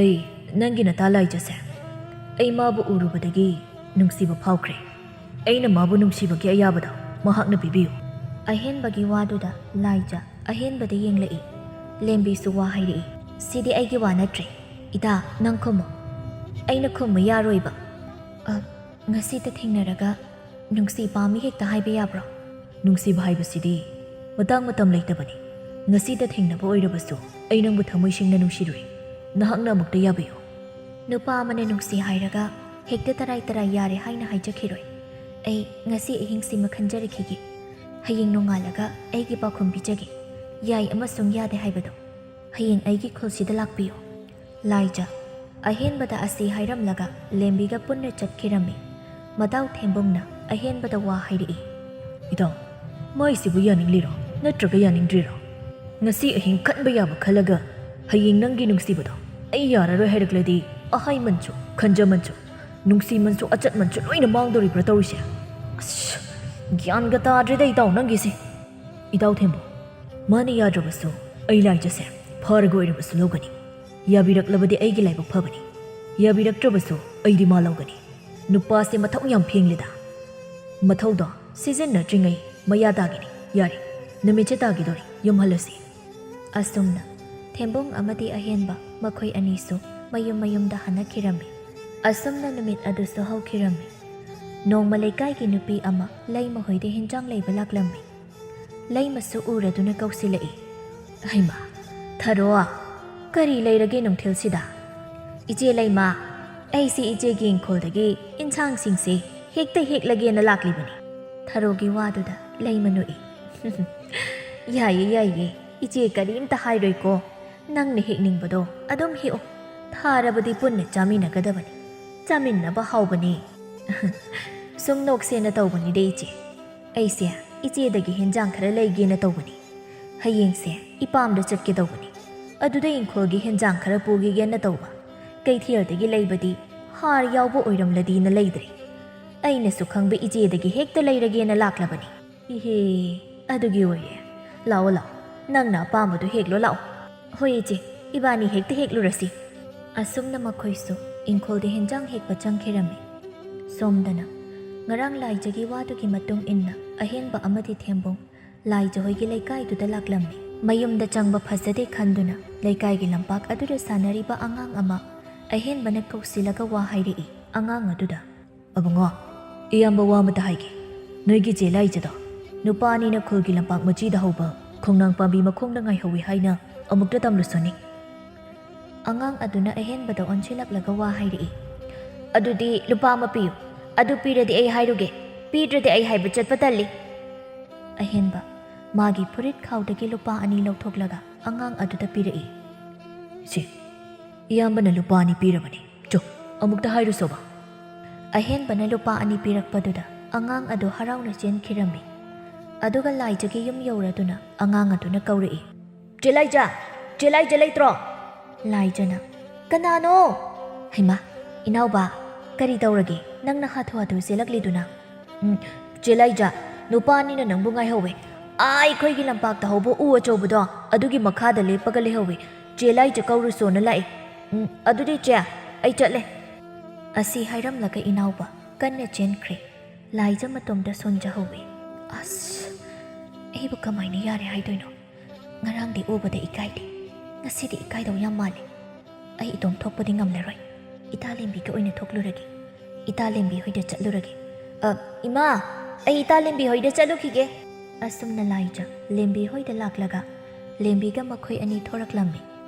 ꯑꯩ ꯅꯪꯒꯤ ꯅꯇꯥ ꯂꯥꯏꯖꯁꯦ, ꯑꯩ ꯃꯥꯕꯨ ꯎꯔꯨꯕꯗꯒꯤ ꯅꯨꯡꯁꯤꯕ ꯐꯥꯎꯈ꯭ꯔꯦ꯫ ꯑꯩꯅ ꯃꯥꯕꯨ ꯅꯨꯡꯁꯤꯕꯒꯤ ꯑꯌꯥꯕꯗꯣ ꯃꯍꯥꯛꯅ ꯄꯤꯕꯤꯌꯨ꯫" ꯑꯍꯦꯟꯕꯒꯤ ꯋꯥꯗꯨꯗ ꯂꯥꯏꯖ ꯑꯍꯦꯟꯕꯗ ꯌꯦꯡꯂꯛꯏ꯫ ꯂꯦꯝꯕꯤꯁꯨ ꯋꯥ ꯍꯥꯏꯔꯛꯏ꯫ "ꯁꯤꯗꯤ ꯑꯩꯒꯤ ꯋꯥ ꯅꯠꯇ꯭ꯔꯦ꯫ ꯏꯇꯥ, ꯅꯪ ꯈꯨꯝꯃꯨ꯫" "ꯑꯩꯅ ꯈꯨꯝꯃꯨ ꯌꯥꯔꯣꯏꯕ꯫" "ꯑ, ꯉꯁꯤꯇ ꯊꯦꯡꯅꯔꯒ ꯅꯨꯡꯁꯤ ꯄꯥꯝꯃꯤ ꯍꯦꯛꯇ ꯍꯥꯏꯕ ꯌꯥꯕ꯭ꯔꯣ?" "ꯅꯨꯡꯁꯤꯕ ꯍꯥꯏꯕꯁꯤꯗꯤ ꯃꯇꯥꯡ ꯃꯇꯝ ꯂꯩꯇꯕꯅꯤ꯫ ꯉꯁꯤꯇ ꯊꯦꯡꯅꯕ ꯑꯣꯏꯔꯕꯁꯨ ꯑꯩ ꯅꯪꯕꯨ ꯊꯃꯣꯏ ꯁꯦꯡꯅ ꯅꯨꯡꯁꯤꯔꯨꯏ꯫ ꯅꯍꯥꯛꯅ ꯑꯃꯨꯛꯇ ꯌꯥꯕꯤꯌꯨ꯫" "ꯅꯨꯄꯥ ꯑꯃꯅ ꯅꯨꯡꯁꯤ ꯍꯥꯏꯔꯒ ꯍꯦꯛꯇ ꯇꯔꯥꯏ ꯇꯔꯥꯏ ꯌꯥꯔꯦ ꯍꯥꯏꯅ ꯍꯥꯏꯖꯈꯤꯔꯣꯏ꯫ ꯑꯩ ꯉꯁꯤ ꯑꯍꯤꯡꯁꯤꯃ ꯈꯟꯖꯔꯛꯈꯤꯒꯦ꯫ ꯍꯌꯦꯡ ꯅꯣꯡꯉꯥꯜꯂꯒ ꯑꯩꯒꯤ ꯄꯥꯎꯈꯨꯝ ꯄꯤꯖꯒꯦ꯫ ꯌꯥꯏ ꯑꯃꯁꯨꯡ ꯌꯥꯗꯦ ꯍꯥꯏꯕꯗꯣ ꯍꯌꯦꯡ ꯑꯩꯒꯤ ꯈꯨꯜꯁꯤꯗ ꯂꯥꯛꯄꯤꯌꯨ꯫" ꯂꯥꯏꯖ ꯑꯍꯦꯟꯕꯗ ꯑꯁꯤ ꯍꯥꯏꯔꯝꯂꯒ ꯂꯦꯝꯕꯤꯒ ꯄꯨꯟꯅ ꯆꯠꯈꯤꯔꯝꯃꯤ꯫ ꯃꯇꯥꯎ ꯊꯦꯝꯕꯨꯡꯅ ꯑꯍꯦꯟꯕꯗ ꯋꯥ ꯍꯥꯏꯔꯛꯏ꯫ "ꯏꯇꯥꯎ, ꯃꯥꯏꯁꯤꯕꯨ ꯌꯥꯅꯤꯡꯂꯤꯔꯣ ꯅꯠꯇ꯭ꯔꯒ ꯌꯥꯅꯤꯡꯗ꯭ꯔꯤꯔꯣ? ꯉꯁꯤ ꯑꯍꯤꯡ ꯈꯟꯕ ꯌꯥꯕ ꯈꯜꯂꯒ ꯍꯌꯦꯡ ꯅꯪꯒꯤ ꯅꯨꯡꯁꯤꯕꯗꯣ ꯑꯩ ꯌꯥꯔꯔꯣꯏ ꯍꯥꯏꯔꯛꯂꯗꯤ ꯑꯍꯥꯏꯃꯟꯁꯨ, ꯈꯟꯖꯃꯟꯁꯨ, ꯅꯨꯡꯁꯤꯃꯟꯁꯨ, ꯑꯆꯠꯃꯟꯁꯨ ꯂꯣꯏꯅ ꯃꯥꯡꯗꯣꯔꯤꯕ꯭ꯔꯥ ꯇꯧꯔꯤꯁꯦ? ꯑꯁ, ꯒ꯭ꯌꯥꯟꯒ ꯇꯥꯗ꯭ꯔꯦꯗ ꯏꯇꯥꯎ ꯅꯪꯒꯤꯁꯦ꯫" "ꯏꯇꯥꯎ ꯊꯦꯝꯕꯨꯡ, ꯃꯥꯅ ꯌꯥꯗ꯭ꯔꯕꯁꯨ ꯑꯩ ꯂꯥꯏꯖꯁꯦ ꯐꯥꯔꯒ ꯑꯣꯏꯔꯕꯁꯨ ꯂꯧꯒꯅꯤ꯫ ꯌꯥꯕꯤꯔꯛꯂꯕꯗꯤ ꯑꯩꯒꯤ ꯂꯥꯏꯕꯛ ꯐꯕꯅꯤ, ꯌꯥꯕꯤꯔꯛꯇ꯭ꯔꯕꯁꯨ ꯑꯩꯗꯤ ꯃꯥ ꯂꯧꯒꯅꯤ꯫ ꯅꯨꯄꯥꯁꯦ ꯃꯊꯧ ꯌꯥꯝ ꯐꯦꯡꯂꯦꯗ꯫ ꯃꯊꯧꯗꯣ ꯁꯤꯖꯤꯟꯅꯗ꯭ꯔꯤꯉꯩ ꯃꯌꯥ ꯇꯥꯒꯤꯅꯤ꯫ ꯌꯥꯔꯦ, ꯅꯨꯃꯤꯠꯁꯦ ꯇꯥꯒꯤꯗꯧꯔꯦ, ꯌꯨꯝ ꯍꯜꯂꯁꯤ꯫ ꯑꯁꯨꯝꯅ ꯊꯦꯝꯕꯣꯡ ꯑꯃꯗꯤ ꯑꯍꯦꯟꯕ ꯃꯈꯣꯏ ꯑꯅꯤꯁꯨ ꯃꯌꯨꯝ ꯃꯌꯨꯝꯗ ꯍꯟꯅꯈꯤꯔꯝꯃꯤ꯫ ꯑꯁꯨꯝꯅ ꯅꯨꯃꯤꯠ ꯑꯗꯨꯁꯨ ꯍꯧꯈꯤꯔꯝꯃꯤ꯫ ꯅꯣꯡꯃ ꯂꯩꯀꯥꯏꯒꯤ ꯅꯨꯄꯤ ꯑꯃ ꯂꯩꯃ ꯍꯣꯏꯗ ꯍꯤꯟꯖꯥꯡ ꯂꯩꯕ ꯂꯥꯛꯂꯝꯃꯤ꯫ ꯂꯩꯃꯁꯨ ꯎꯔꯗꯨꯅ ꯀꯧꯁꯤꯜꯂꯛꯏ, "ꯍꯩꯃꯥ, ꯊꯔꯣ, ꯀꯔꯤ ꯂꯩꯔꯒꯦ ꯅꯨꯡꯊꯤꯜꯁꯤꯗ?" "ꯏꯆꯦ ꯂꯩꯃ, ꯑꯩꯁꯤ ꯏꯆꯦꯒꯤ ꯏꯪꯈꯣꯜꯗꯒꯤ ꯏꯟꯁꯥꯡꯁꯤꯡꯁꯤ ꯍꯦꯛꯇ ꯍꯦꯛꯂꯒꯦꯅ ꯂꯥꯛꯂꯤꯕꯅꯤ꯫" ꯊꯔꯣꯒꯤ ꯋꯥꯗꯨꯗ ꯂꯩꯃ ꯅꯣꯛꯏ꯫ "ꯌꯥꯏꯌꯦ, ꯌꯥꯏꯌꯦ, ꯏꯆꯦ ꯀꯔꯤꯝꯇ ꯍꯥꯏꯔꯣꯏꯀꯣ꯫ ꯅꯪꯅ ꯍꯦꯛꯅꯤꯡꯕꯗꯣ ꯑꯗꯨꯝ ꯍꯦꯛꯑꯣ꯫ ꯊꯥꯔꯕꯗꯤ ꯄꯨꯟꯅ ꯆꯥꯃꯤꯟꯅꯒꯗꯕꯅꯤ꯫ ꯆꯥꯃꯤꯟꯅꯕ ꯍꯥꯎꯕꯅꯤ꯫" "ꯁꯨꯝ ꯅꯣꯛꯁꯦꯅ ꯇꯧꯕꯅꯤꯗ ꯏꯆꯦ꯫ ꯑꯩꯁꯦ ꯏꯆꯦꯗꯒꯤ ꯍꯦꯟꯖꯥꯡ ꯈꯔ ꯂꯩꯒꯦꯅ ꯇꯧꯕꯅꯤ꯫ ꯍꯌꯦꯡꯁꯦ ꯏꯄꯥꯝꯗ ꯆꯠꯀꯦ ꯇꯧꯕꯅꯤ꯫ ꯑꯗꯨꯗ ꯏꯪꯈꯣꯜꯒꯤ ꯍꯦꯟꯖꯥꯡ ꯈꯔ ꯄꯨꯈꯤꯒꯦꯅ ꯇꯧꯕ꯫ ꯀꯩꯊꯦꯜꯗꯒꯤ ꯂꯩꯕꯗꯤ ꯍꯥꯔ ꯌꯥꯎꯕ ꯑꯣꯏꯔꯝꯂꯗꯤꯅ ꯂꯩꯗ꯭ꯔꯦ꯫ ꯑꯩꯅꯁꯨ ꯈꯪꯕ ꯏꯆꯦꯗꯒꯤ ꯍꯦꯛꯇ ꯂꯩꯔꯒꯦꯅ ꯂꯥꯛꯂꯕꯅꯤ꯫" "ꯏꯍꯦ, ꯑꯗꯨꯒꯤ ꯑꯣꯏꯔꯦ꯫ ꯂꯥꯛꯑꯣ, ꯂꯥꯛꯑꯣ, ꯅꯪꯅ ꯑꯄꯥꯝꯕꯗꯨ ꯍꯦꯛꯂꯣ, ꯂꯥꯛꯑꯣ꯫" "ꯍꯣꯏ ꯏꯆꯦ, ꯏꯕꯥꯅꯤ ꯍꯦꯛꯇ ꯍꯦꯛꯂꯨꯔꯁꯤ꯫" ꯑꯁꯨꯝꯅ ꯃꯈꯣꯏꯁꯨ ꯏꯪꯈꯣꯜꯗ ꯍꯦꯟꯖꯥꯡ ꯍꯦꯛꯄ ꯆꯪꯈꯤꯔꯝꯃꯤ꯫ ꯁꯣꯝꯗꯅ ꯉꯔꯥꯡ ꯂꯥꯏꯖꯒꯤ ꯋꯥꯗꯨꯒꯤ ꯃꯇꯨꯡ ꯏꯟꯅ ꯑꯍꯦꯟꯕ ꯑꯃꯗꯤ ꯊꯦꯝꯕꯣꯡ ꯂꯥꯏꯖ ꯍꯣꯏꯒꯤ ꯂꯩꯀꯥꯏꯗꯨꯗ ꯂꯥꯛꯂꯝꯃꯤ꯫ ꯃꯌꯨꯝꯗ ꯆꯪꯕ ꯐꯖꯗꯦ ꯈꯟꯗꯨꯅ ꯂꯩꯀꯥꯏꯒꯤ ꯂꯝꯄꯥꯛ ꯑꯗꯨꯗ ꯁꯥꯟꯅꯔꯤꯕ ꯑꯉꯥꯡ ꯑꯃ ꯑꯍꯦꯟꯕꯅ ꯀꯧꯁꯤꯜꯂꯒ ꯋꯥ ꯍꯥꯏꯔꯛꯏ꯫ ꯑꯉꯥꯡ ꯑꯗꯨꯗ, "ꯑꯕꯨꯡꯉꯣ, ꯏꯌꯥꯝꯕ ꯋꯥ ꯑꯃꯇ ꯍꯥꯏꯒꯦ꯫ ꯅꯣꯏꯒꯤ ꯆꯦ ꯂꯥꯏꯖꯗꯣ ꯅꯨꯄꯥ ꯑꯅꯤꯅ ꯈꯨꯜꯒꯤ ꯂꯝꯄꯥꯛ ꯃꯆꯤꯗ ꯍꯧꯕ ꯈꯣꯡꯅꯥꯡ ꯄꯥꯝꯕꯤ ꯃꯈꯣꯡꯗ ꯉꯥꯏꯍꯧꯋꯤ ꯍꯥꯏꯅ ꯑꯃꯨꯛꯇ ꯇꯝꯂꯨꯁꯣꯅꯤ꯫" ꯑꯉꯥꯡ ꯑꯗꯨꯅ ꯑꯍꯦꯟꯕꯗ ꯑꯣꯟꯁꯤꯜꯂꯛꯂꯒ ꯋꯥ ꯍꯥꯏꯔꯛꯏ꯫ "ꯑꯗꯨꯗꯤ ꯂꯨꯄꯥ ꯑꯃ ꯄꯤꯌꯨ꯫ ꯑꯗꯨ ꯄꯤꯔꯗꯤ ꯑꯩ ꯍꯥꯏꯔꯨꯒꯦ, ꯄꯤꯗ꯭ꯔꯗꯤ ꯑꯩ ꯍꯥꯏꯕ ꯆꯠꯄ ꯇꯜꯂꯤ꯫" ꯑꯍꯦꯟꯕ ꯃꯥꯒꯤ ꯐꯨꯔꯤꯠ ꯈꯥꯎꯗꯒꯤ ꯂꯨꯄꯥ ꯑꯅꯤ ꯂꯧꯊꯣꯛꯂꯒ ꯑꯉꯥꯡ ꯑꯗꯨꯗ ꯄꯤꯔꯛꯏ꯫ "ꯁꯤ, ꯏꯌꯥꯝꯕꯅ ꯂꯨꯄꯥ ꯑꯅꯤ ꯄꯤꯔꯕꯅꯤ꯫ ꯆꯣ, ꯑꯃꯨꯛꯇ ꯍꯥꯏꯔꯨꯁꯣꯕ꯫" ꯑꯍꯦꯟꯕꯅ ꯂꯨꯄꯥ ꯑꯅꯤ ꯄꯤꯔꯛꯄꯗꯨꯗ ꯑꯉꯥꯡ ꯑꯗꯨ ꯍꯔꯥꯎꯅ ꯆꯦꯟꯈꯤꯔꯝꯃꯤ꯫ ꯑꯗꯨꯒ ꯂꯥꯏꯖꯒꯤ ꯌꯨꯝ ꯌꯧꯔꯗꯨꯅ ꯑꯉꯥꯡ ꯑꯗꯨꯅ ꯀꯧꯔꯛꯏ꯫ "ꯆꯦ ꯂꯥꯏꯖ! ꯆꯦ ꯂꯥꯏꯖ ꯂꯩꯇ꯭ꯔꯣ?" ꯂꯥꯏꯖꯅ, "ꯀꯅꯥꯅꯣ?" "ꯍꯩꯃꯥ, ꯏꯅꯥꯎꯕ, ꯀꯔꯤ ꯇꯧꯔꯒꯦ? ꯅꯪꯅ ꯍꯥꯊꯨ ꯍꯥꯊꯨ ꯆꯦꯜꯂꯛꯂꯤꯗꯨꯅ?" "ꯎꯝ, ꯆꯦ ꯂꯥꯏꯖ, ꯅꯨꯄꯥ ꯑꯅꯤꯅ ꯅꯪꯕꯨ ꯉꯥꯏꯍꯧꯋꯦ꯫ ꯑꯥ, ꯑꯩꯈꯣꯏꯒꯤ ꯂꯝꯄꯥꯛꯇ ꯍꯧꯕ ꯎ ꯑꯆꯧꯕꯗꯣ, ꯑꯗꯨꯒꯤ ꯃꯈꯥꯗ ꯂꯦꯞꯄꯒ ꯂꯩꯍꯧꯋꯤ꯫ "ꯆꯦ ꯂꯥꯏꯖ ꯀꯧꯔꯨꯁꯣꯅ ꯂꯥꯛꯑꯦ꯫ ꯎꯝ, ꯑꯗꯨꯗꯤ ꯆꯦ, ꯑꯩ ꯆꯠꯂꯦ꯫" ꯑꯁꯤ ꯍꯥꯏꯔꯝꯂꯒ ꯏꯅꯥꯎꯕ ꯀꯟꯅ ꯆꯦꯟꯈ꯭ꯔꯦ꯫ ꯂꯥꯏꯖ ꯃꯇꯣꯝꯇ ꯁꯣꯟꯖꯍꯧꯋꯤ꯫ ꯑꯁ, ꯑꯩꯕꯨ ꯀꯃꯥꯏꯅ ꯌꯥꯔꯦ ꯍꯥꯏꯗꯣꯏꯅꯣ? ꯉꯔꯥꯡꯗꯤ ꯎꯕꯗ ꯏꯀꯥꯏꯗꯦ, ꯉꯁꯤꯗꯤ ꯏꯀꯥꯏꯗꯧ ꯌꯥꯝ ꯃꯥꯜꯂꯦ꯫ ꯑꯩ ꯏꯇꯣꯝ ꯊꯣꯛꯄꯗꯤ ꯉꯝꯂꯔꯣꯏ꯫ ꯏꯇꯥ ꯂꯦꯝꯕꯤꯒ ꯑꯣꯏꯅ ꯊꯣꯛꯂꯨꯔꯒꯦ꯫ ꯏꯇꯥ ꯂꯦꯝꯕꯤ ꯍꯣꯏꯗ ꯆꯠꯂꯨꯔꯒꯦ꯫ "ꯑ, ꯏꯃꯥ, ꯑꯩ ꯏꯇꯥ ꯂꯦꯝꯕꯤ ꯍꯣꯏꯗ ꯆꯠꯂꯨꯈꯤꯒꯦ꯫" ꯑꯁꯨꯝꯅ ꯂꯥꯏꯖ ꯂꯦꯝꯕꯤ ꯍꯣꯏꯗ ꯂꯥꯛꯂꯒ ꯂꯦꯝꯕꯤꯒ ꯃꯈꯣꯏ ꯑꯅꯤ ꯊꯣꯔꯛꯂꯝꯃꯤ꯫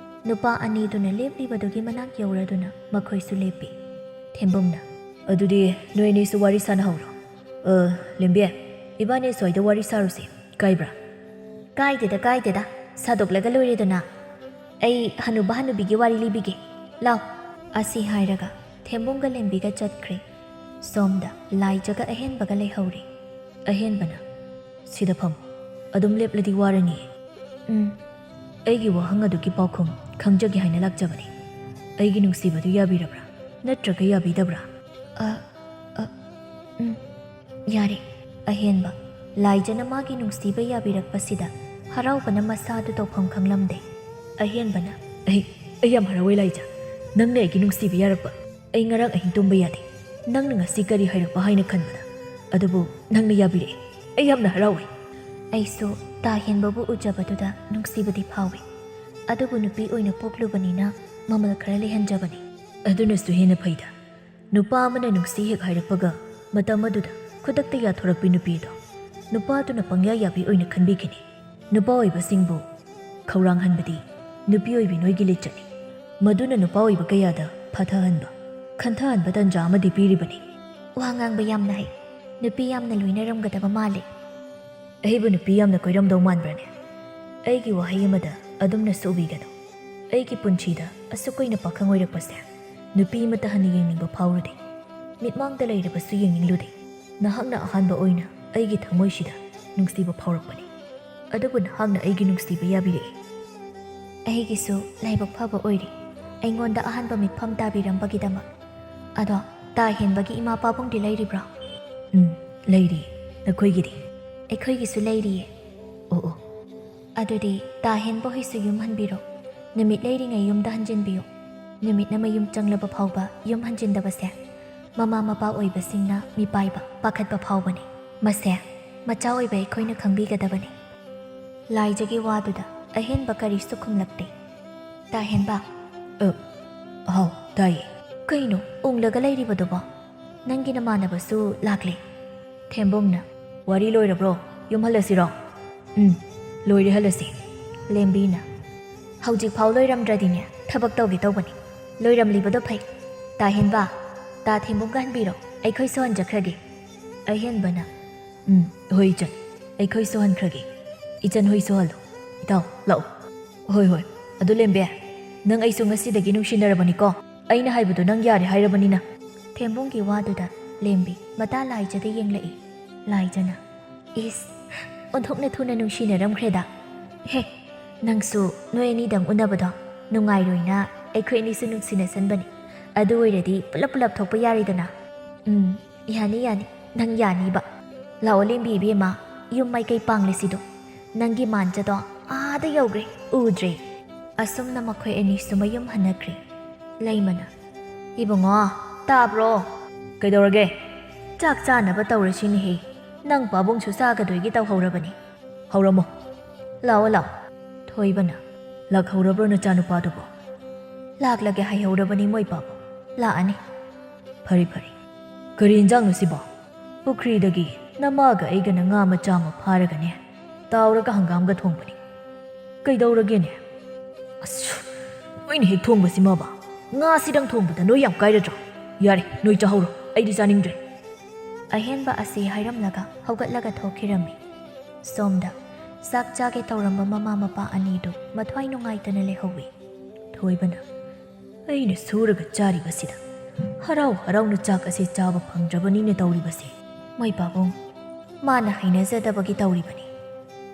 ꯅꯨꯄꯥ ꯑꯅꯤꯗꯨꯅ ꯂꯦꯞꯂꯤꯕꯗꯨꯒꯤ ꯃꯅꯥꯛ ꯌꯧꯔꯗꯨꯅ ꯃꯈꯣꯏꯁꯨ ꯂꯦꯞꯄꯤ꯫ ꯊꯦꯝꯕꯨꯡꯅ, "ꯑꯗꯨꯗꯤ ꯅꯣꯏ ꯑꯅꯤꯁꯨ ꯋꯥꯔꯤ ꯁꯥꯟꯅꯍꯧꯔꯣ꯫ ꯑ, ꯂꯦꯝꯕꯤ, ꯏꯕꯥꯅꯤ ꯁ꯭ꯋꯥꯏꯗ ꯋꯥꯔꯤ ꯁꯥꯔꯨꯁꯦ꯫ ꯀꯥꯏꯕ꯭ꯔꯥ?" "ꯀꯥꯏꯗꯦꯗ, ꯀꯥꯏꯗꯦꯗ꯫ ꯁꯥꯗꯣꯛꯂꯒ ꯂꯣꯏꯔꯦꯗꯅ꯫ ꯑꯩ ꯍꯅꯨꯕ ꯍꯅꯨꯕꯤꯒꯤ ꯋꯥꯔꯤ ꯂꯤꯕꯤꯒꯦ꯫ ꯂꯥꯎ꯫" ꯑꯁꯤ ꯍꯥꯏꯔꯒ ꯊꯦꯝꯕꯨꯡꯒ ꯂꯦꯝꯕꯤꯒ ꯆꯠꯈ꯭ꯔꯦ꯫ ꯁꯣꯝꯗ ꯂꯥꯏꯖꯒ ꯑꯍꯦꯟꯕꯒ ꯂꯩꯍꯧꯔꯦ꯫ ꯑꯍꯦꯟꯕꯅ, "ꯁꯤꯗ ꯐꯝ꯫ ꯑꯗꯨꯝ ꯂꯦꯞꯂꯗꯤ ꯋꯥꯔꯅꯤꯌꯦ꯫" "ꯎꯝ꯫ ꯑꯩꯒꯤ ꯋꯥꯍꯪ ꯑꯗꯨꯒꯤ ꯄꯥꯎꯈꯨꯝ ꯈꯪꯖꯒꯦ ꯍꯥꯏꯅ ꯂꯥꯛꯆꯕꯅꯤ꯫ ꯑꯩꯒꯤ ꯅꯨꯡꯁꯤꯕꯗꯨ ꯌꯥꯕꯤꯔꯕ꯭ꯔꯥ? ꯅꯠꯇ꯭ꯔꯒ ꯌꯥꯕꯤꯗꯕ꯭ꯔꯥ?" "ꯑ, ꯑ, ꯎꯝ, ꯌꯥꯔꯦ꯫" ꯑꯍꯦꯟꯕ ꯂꯥꯏꯖꯅ ꯃꯥꯒꯤ ꯅꯨꯡꯁꯤꯕ ꯌꯥꯕꯤꯔꯛꯄꯁꯤꯗ ꯍꯔꯥꯎꯕꯅ ꯃꯁꯥꯗꯨ ꯇꯧꯐꯝ ꯈꯪꯂꯝꯗꯦ꯫ ꯑꯍꯦꯟꯕꯅ, "ꯑꯩ, ꯑꯩ ꯌꯥꯝ ꯍꯔꯥꯎꯋꯦ ꯂꯥꯏꯖ, ꯅꯪꯅ ꯑꯩꯒꯤ ꯅꯨꯡꯁꯤꯕ ꯌꯥꯔꯛꯄ꯫ ꯑꯩ ꯉꯔꯥꯡ ꯑꯍꯤꯡ ꯇꯨꯝꯕ ꯌꯥꯗꯦ, ꯅꯪꯅ ꯉꯁꯤ ꯀꯔꯤ ꯍꯥꯏꯔꯛꯄ ꯍꯥꯏꯅ ꯈꯟꯕꯗ꯫ ꯑꯗꯨꯕꯨ ꯅꯪꯅ ꯌꯥꯕꯤꯔꯛꯑꯦ, ꯑꯩ ꯌꯥꯝꯅ ꯍꯔꯥꯎꯋꯦ꯫" ꯑꯩꯁꯨ ꯇꯥ ꯍꯦꯟꯕꯕꯨ ꯎꯖꯕꯗꯨꯗ ꯅꯨꯡꯁꯤꯕꯗꯤ ꯐꯥꯎꯏ꯫ ꯑꯗꯨꯕꯨ ꯅꯨꯄꯤ ꯑꯣꯏꯅ ꯄꯣꯛꯂꯨꯕꯅꯤꯅ ꯃꯃꯜ ꯈꯔ ꯂꯩꯍꯟꯖꯕꯅꯤ꯫ ꯑꯗꯨꯅꯁꯨ ꯍꯦꯟꯅ ꯐꯩꯗ꯫ ꯅꯨꯄꯥ ꯑꯃꯅ ꯅꯨꯡꯁꯤ ꯍꯦꯛ ꯍꯥꯏꯔꯛꯄꯒ ꯃꯇꯝ ꯑꯗꯨꯗ ꯈꯨꯗꯛꯇ ꯌꯥꯊꯣꯔꯛꯄꯤ ꯅꯨꯄꯤꯗꯣ ꯅꯨꯄꯥꯗꯨꯅ ꯄꯪꯌꯥ ꯌꯥꯕꯤ ꯑꯣꯏꯅ ꯈꯟꯕꯤꯈꯤꯅꯤ꯫ ꯅꯨꯄꯥ ꯑꯣꯏꯕꯁꯤꯡꯕꯨ ꯈꯧꯔꯥꯡꯍꯟꯕꯗꯤ ꯅꯨꯄꯤ ꯑꯣꯏꯕꯤ ꯅꯣꯏꯒꯤ ꯂꯤꯆꯠꯅꯤ꯫ ꯃꯗꯨꯅ ꯅꯨꯄꯥ ꯑꯣꯏꯕ ꯀꯌꯥꯗ ꯐꯊꯍꯟꯕ, ꯈꯟꯊꯍꯟꯕ ꯇꯟꯖꯥ ꯑꯃꯗꯤ ꯄꯤꯔꯤꯕꯅꯤ꯫ ꯋꯥ ꯉꯥꯡꯕ ꯌꯥꯝꯅ ꯍꯩ꯫ ꯅꯨꯄꯤ ꯌꯥꯝꯅ ꯂꯣꯏꯅꯔꯝꯒꯗꯕ ꯃꯥꯜꯂꯤ꯫ ꯑꯩꯕꯨ ꯅꯨꯄꯤ ꯌꯥꯝꯅ ꯀꯣꯏꯔꯝꯗꯧ ꯃꯥꯟꯕ꯭ꯔꯅꯦ? ꯑꯩꯒꯤ ꯋꯥꯍꯩ ꯑꯃꯗ ꯑꯗꯨꯝꯅ ꯁꯣꯛꯎꯕꯤꯒꯅꯨ꯫ ꯑꯩꯒꯤ ꯄꯨꯟꯁꯤꯗ ꯑꯁꯨꯛ ꯀꯨꯏꯅ ꯄꯥꯈꯪ ꯑꯣꯏꯔꯛꯄꯁꯦ ꯅꯨꯄꯤ ꯑꯃꯠꯇ ꯍꯟꯅ ꯌꯦꯡꯅꯤꯡꯕ ꯐꯥꯎꯔꯨꯗꯦ꯫ ꯃꯤꯠꯃꯥꯡꯗ ꯂꯩꯔꯕꯁꯨ ꯌꯦꯡꯅꯤꯡꯂꯨꯗꯦ꯫ ꯅꯍꯥꯛꯅ ꯑꯍꯥꯟꯕ ꯑꯣꯏꯅ ꯑꯩꯒꯤ ꯊꯃꯣꯏꯁꯤꯗ ꯅꯨꯡꯁꯤꯕ ꯐꯥꯎꯔꯛꯄꯅꯤ꯫ ꯑꯗꯨꯕꯨ ꯅꯍꯥꯛꯅ ꯑꯩꯒꯤ ꯅꯨꯡꯁꯤꯕ ꯌꯥꯕꯤꯔꯛꯏ꯫ ꯑꯩꯒꯤꯁꯨ ꯂꯥꯏꯕꯛ ꯐꯕ ꯑꯣꯏꯔꯦ, ꯑꯩꯉꯣꯟꯗ ꯑꯍꯥꯟꯕ ꯃꯤꯠꯐꯝ ꯇꯥꯕꯤꯔꯝꯕꯒꯤꯗꯃꯛ꯫ ꯑꯗꯣ, ꯇꯥ ꯍꯦꯟꯕꯒꯤ ꯏꯃꯥ ꯄꯥꯕꯨꯡꯗꯤ ꯂꯩꯔꯤꯕ꯭ꯔꯣ? ꯎꯝ, ꯂꯩꯔꯤ꯫ ꯅꯈꯣꯏꯒꯤꯗꯤ? ꯑꯩꯈꯣꯏꯒꯤꯁꯨ ꯂꯩꯔꯤꯌꯦ꯫ ꯑꯗꯨꯗꯤ ꯇꯥ ꯍꯦꯟꯕ ꯍꯣꯏꯁꯨ ꯌꯨꯝ ꯍꯟꯕꯤꯔꯣ꯫ ꯅꯨꯃꯤꯠ ꯂꯩꯔꯤꯉꯩ ꯌꯨꯝꯗ ꯍꯟꯖꯤꯟꯕꯤꯌꯨ꯫ ꯅꯨꯃꯤꯠꯅ ꯃꯌꯨꯝ ꯆꯪꯂꯕ ꯐꯥꯎꯕ ꯌꯨꯝ ꯍꯟꯖꯤꯟꯗꯕꯁꯦ ꯃꯃꯥ ꯃꯄꯥ ꯑꯣꯏꯕꯁꯤꯡꯅ ꯃꯤꯄꯥꯏꯕ, ꯄꯥꯈꯠꯄ ꯐꯥꯎꯕꯅꯤ꯫ ꯃꯁꯦ ꯃꯆꯥ ꯑꯣꯏꯕ ꯑꯩꯈꯣꯏꯅ ꯈꯪꯕꯤꯒꯗꯕꯅꯤ꯫ ꯂꯥꯏꯖꯒꯤ ꯋꯥꯗꯨꯗ ꯑꯍꯦꯟꯕ ꯀꯔꯤꯁꯨ ꯈꯨꯝꯂꯛꯇꯦ꯫ ꯇꯥ ꯍꯦꯟꯕ꯫ "ꯑ, ꯍꯥꯎ, ꯇꯥꯏꯌꯦ꯫ ꯀꯩꯅꯣ ꯎꯪꯂꯒ ꯂꯩꯔꯤꯕꯗꯨꯕꯣ? ꯅꯪꯒꯤ ꯅꯃꯥꯟꯅꯕꯁꯨ ꯂꯥꯛꯂꯦ?" ꯊꯦꯝꯕꯨꯡꯅ꯫ "ꯋꯥꯔꯤ ꯂꯣꯏꯔꯕ꯭ꯔꯣ? ꯌꯨꯝ ꯍꯜꯂꯁꯤꯔꯣ?" "ꯎꯝ, ꯂꯣꯏꯔꯦ, ꯍꯜꯂꯁꯤ꯫" ꯂꯦꯝꯕꯤꯅ꯫ "ꯍꯧꯖꯤꯛꯐꯥꯎ ꯂꯣꯏꯔꯝꯗ꯭ꯔꯗꯤꯅꯦ, ꯊꯕꯛ ꯇꯧꯒꯦ ꯇꯧꯕꯅꯤ꯫ ꯂꯣꯏꯔꯝꯂꯤꯕꯗꯣ ꯐꯩ꯫ ꯇꯥ ꯍꯦꯟꯕ, ꯇꯥ ꯊꯦꯝꯕꯨꯡꯒ ꯍꯟꯕꯤꯔꯣ, ꯑꯩꯈꯣꯏꯁꯨ ꯍꯟꯖꯈ꯭ꯔꯒꯦ꯫" ꯑꯍꯦꯟꯕꯅ꯫ "ꯎꯝ, ꯍꯣꯏ ꯏꯆꯟ, ꯑꯩꯈꯣꯏꯁꯨ ꯍꯟꯈ꯭ꯔꯒꯦ꯫ ꯏꯆꯟ ꯍꯣꯏꯁꯨ ꯍꯜꯂꯣ꯫ ꯏꯇꯥꯎ, ꯂꯥꯛꯑꯣ꯫" "ꯍꯣꯏ, ꯍꯣꯏ꯫ ꯑꯗꯨ ꯂꯦꯝꯕꯦ, ꯅꯪ ꯑꯩꯁꯨ ꯉꯁꯤꯗꯒꯤ ꯅꯨꯡꯁꯤꯅꯔꯕꯅꯤꯀꯣ꯫ ꯑꯩꯅ ꯍꯥꯏꯕꯗꯣ ꯅꯪ ꯌꯥꯔꯦ ꯍꯥꯏꯔꯕꯅꯤꯅ꯫" ꯊꯦꯝꯕꯨꯡꯒꯤ ꯋꯥꯗꯨꯗ ꯂꯦꯝꯕꯤ ꯃꯇꯥ ꯂꯥꯏꯖꯗ ꯌꯦꯡꯂꯛꯏ꯫ ꯂꯥꯏꯖꯅ꯫ "ꯏꯁ, ꯑꯣꯟꯊꯣꯛꯅ ꯊꯨꯅ ꯅꯨꯡꯁꯤꯅꯔꯝꯈ꯭ꯔꯦꯗ꯫ ꯍꯦ, ꯅꯪꯁꯨ ꯅꯣꯏ ꯑꯅꯤꯗꯪ ꯎꯅꯕꯗꯣ ꯅꯨꯡꯉꯥꯏꯔꯣꯏꯅ ꯑꯩꯈꯣꯏ ꯑꯅꯤꯁꯨ ꯅꯨꯡꯁꯤꯅꯁꯟꯕꯅꯤ꯫ ꯑꯗꯨ ꯑꯣꯏꯔꯗꯤ ꯄꯨꯂꯞ ꯄꯨꯂꯞ ꯊꯣꯛꯄ ꯌꯥꯔꯦꯗꯅ꯫" "ꯎꯝ, ꯌꯥꯅꯤ, ꯌꯥꯅꯤ, ꯅꯪ ꯌꯥꯅꯤꯕ꯫ ꯂꯥꯛꯑꯣ ꯂꯦꯝꯕꯤ ꯏꯕꯦꯝꯃ, ꯌꯨꯝ ꯃꯥꯏꯀꯩ ꯄꯥꯡꯂꯁꯤꯗꯣ꯫ ꯅꯪꯒꯤ ꯃꯥꯟꯖꯗꯣ ꯑꯥꯗ ꯌꯧꯈ꯭ꯔꯦ, ꯎꯗ꯭ꯔꯦ꯫" ꯑꯁꯨꯝꯅ ꯃꯈꯣꯏ ꯑꯅꯤꯁꯨ ꯃꯌꯨꯝ ꯍꯟꯅꯈ꯭ꯔꯦ꯫ ꯂꯩꯃꯅ꯫ "ꯏꯕꯨꯡꯉꯣ, ꯇꯥꯕ꯭ꯔꯣ?" "ꯀꯩꯗꯧꯔꯒꯦ?" "ꯆꯥꯛ ꯆꯥꯅꯕ ꯇꯧꯔꯁꯤꯅꯦꯍꯦ꯫ ꯅꯪ ꯄꯥꯕꯨꯡꯁꯨ ꯆꯥꯒꯗꯣꯏꯒꯤ ꯇꯧꯍꯧꯔꯕꯅꯤ꯫" "ꯍꯧꯔꯝꯃꯣ꯫ ꯂꯥꯛꯑꯣ, ꯂꯥꯛꯑꯣ꯫" ꯊꯣꯏꯕꯅ꯫ "ꯂꯥꯛꯍꯧꯔꯕ꯭ꯔꯣ ꯅꯆꯥꯅꯨꯄꯥꯗꯨꯕꯣ?" "ꯂꯥꯛꯂꯒꯦ ꯍꯥꯏꯍꯧꯔꯕꯅꯤ ꯃꯣꯏ ꯄꯥꯕꯨꯡ꯫ ꯂꯥꯛꯑꯅꯤ꯫" "ꯐꯔꯦ, ꯐꯔꯦ꯫ ꯀꯔꯤ ꯏꯟꯖꯥꯡꯅꯣ ꯁꯤꯕꯣ?" "ꯄꯨꯈ꯭ꯔꯤꯗꯒꯤ ꯅꯃꯥꯒ ꯑꯩꯒꯅ ꯉꯥ ꯃꯆꯥ ꯑꯃ ꯐꯥꯔꯒꯅꯦ, ꯇꯥꯎꯔꯒ ꯍꯪꯒꯥꯝꯒ ꯊꯣꯡꯕꯅꯤ꯫" "ꯀꯩꯗꯧꯔꯒꯦꯅꯦ?" "ꯑꯁ, ꯅꯣꯏꯅ ꯍꯦꯛ ꯊꯣꯡꯕꯁꯤꯃꯕ꯫ ꯉꯥꯁꯤꯗꯪ ꯊꯣꯡꯕꯗ ꯅꯣꯏ ꯌꯥꯝ ꯀꯥꯏꯔꯗ꯭ꯔꯣ? ꯌꯥꯔꯦ, ꯅꯣꯏ ꯆꯥꯍꯧꯔꯣ, ꯑꯩꯗꯤ ꯆꯥꯅꯤꯡꯗ꯭ꯔꯦ꯫" ꯑꯍꯦꯟꯕ ꯑꯁꯤ ꯍꯥꯏꯔꯝꯂꯒ ꯍꯧꯒꯠꯂꯒ ꯊꯣꯛꯈꯤꯔꯝꯃꯤ꯫ ꯁꯣꯝꯗ ꯆꯥꯛ ꯆꯥꯒꯦ ꯇꯧꯔꯝꯕ ꯃꯃꯥ ꯃꯄꯥ ꯑꯅꯤꯗꯨ ꯃꯊ꯭ꯋꯥꯏ ꯅꯨꯡꯉꯥꯏꯇꯅ ꯂꯩꯍꯧꯋꯤ꯫ ꯊꯣꯏꯕꯅ꯫ "ꯑꯩꯅ ꯁꯨꯔꯒ ꯆꯥꯔꯤꯕꯁꯤꯗ ꯍꯔꯥꯎ ꯍꯔꯥꯎꯅ ꯆꯥꯛ ꯑꯁꯤ ꯆꯥꯕ ꯐꯪꯗ꯭ꯔꯕꯅꯤꯅ ꯇꯧꯔꯤꯕꯁꯦ꯫" "ꯃꯣꯏ ꯄꯥꯕꯨꯡ, ꯃꯥꯅ ꯍꯩꯅꯖꯗꯕꯒꯤ ꯇꯧꯔꯤꯕꯅꯤ꯫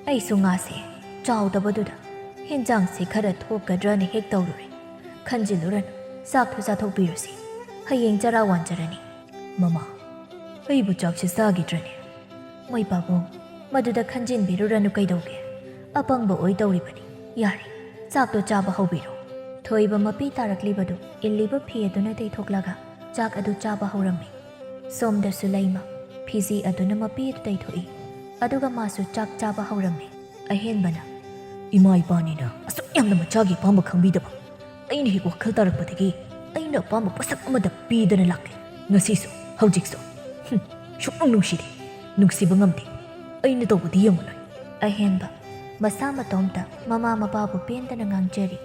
ꯑꯩꯁꯨ ꯉꯥꯁꯦ ꯆꯥꯎꯗꯕꯗꯨꯗ ꯍꯦꯟꯖꯥꯡꯁꯦ ꯈꯔ ꯊꯣꯛꯀꯗ꯭ꯔꯅ ꯍꯦꯛ ꯇꯧꯔꯨꯔꯦ꯫ ꯈꯟꯖꯤꯜꯂꯨꯔꯅꯨ, ꯆꯥꯛꯇꯨ ꯆꯥꯊꯣꯛꯄꯤꯔꯨꯁꯤ꯫ ꯍꯌꯦꯡ ꯆꯔꯥ ꯋꯥꯟꯖꯔꯅꯤ꯫" "ꯃꯃꯥ, ꯑꯩꯕꯨ ꯆꯥꯛꯁꯦ ꯆꯥꯈꯤꯗ꯭ꯔꯅꯦ?" "ꯃꯣꯏ ꯄꯥꯕꯨꯡ, ꯃꯗꯨꯗ ꯈꯟꯖꯤꯟꯕꯤꯔꯨꯔꯅꯨ ꯀꯩꯗꯧꯒꯦ? ꯑꯄꯪꯕ ꯑꯣꯏꯗꯧꯔꯤꯕꯅꯤ꯫ ꯌꯥꯔꯦ, ꯆꯥꯛꯇꯣ ꯆꯥꯕ ꯍꯧꯕꯤꯔꯣ꯫ ꯊꯣꯏꯕ ꯃꯄꯤ ꯇꯥꯔꯛꯂꯤꯕꯗꯨ ꯏꯜꯂꯤꯕ ꯐꯤ ꯑꯗꯨꯅ ꯇꯩꯊꯣꯛꯂꯒ ꯆꯥꯛ ꯑꯗꯨ ꯆꯥꯕ ꯍꯧꯔꯝꯃꯤ꯫ ꯁꯣꯝꯗꯁꯨ ꯂꯩꯃ ꯐꯤꯖꯤ ꯑꯗꯨꯅ ꯃꯄꯤ ꯑꯗꯨ ꯇꯩꯊꯣꯛꯏ꯫ ꯑꯗꯨꯒ ꯃꯥꯁꯨ ꯆꯥꯛ ꯆꯥꯕ ꯍꯧꯔꯝꯃꯤ꯫ ꯑꯍꯦꯟꯕꯅ, "ꯏꯃꯥ ꯏꯄꯥꯅꯤꯅ ꯑꯁꯨꯛ ꯌꯥꯝꯅ ꯃꯆꯥꯒꯤ ꯑꯄꯥꯝꯕ ꯈꯪꯕꯤꯗꯕ꯫ ꯑꯩꯅ ꯍꯦꯛ ꯋꯥꯈꯜ ꯇꯥꯔꯛꯄꯗꯒꯤ ꯑꯩꯅ ꯑꯄꯥꯝꯕ ꯄꯣꯠꯁꯛ ꯑꯃꯗ ꯄꯤꯗꯅ ꯂꯥꯛꯂꯦ꯫ ꯉꯁꯤꯁꯨ, ꯍꯧꯖꯤꯛꯁꯨ꯫ ꯍꯨꯝ, ꯁꯨꯛꯅꯨꯡ ꯅꯨꯡꯁꯤꯗꯦ꯫ ꯅꯨꯡꯁꯤꯕ ꯉꯝꯗꯦ꯫ ꯑꯩꯅ ꯇꯧꯕꯗꯤ ꯌꯦꯡꯉꯨꯅꯦ꯫" ꯑꯍꯦꯟꯕ ꯃꯁꯥ ꯃꯇꯣꯝꯇ ꯃꯃꯥ ꯃꯄꯥꯕꯨ ꯄꯦꯟꯗꯅ ꯉꯥꯡꯖꯔꯤ꯫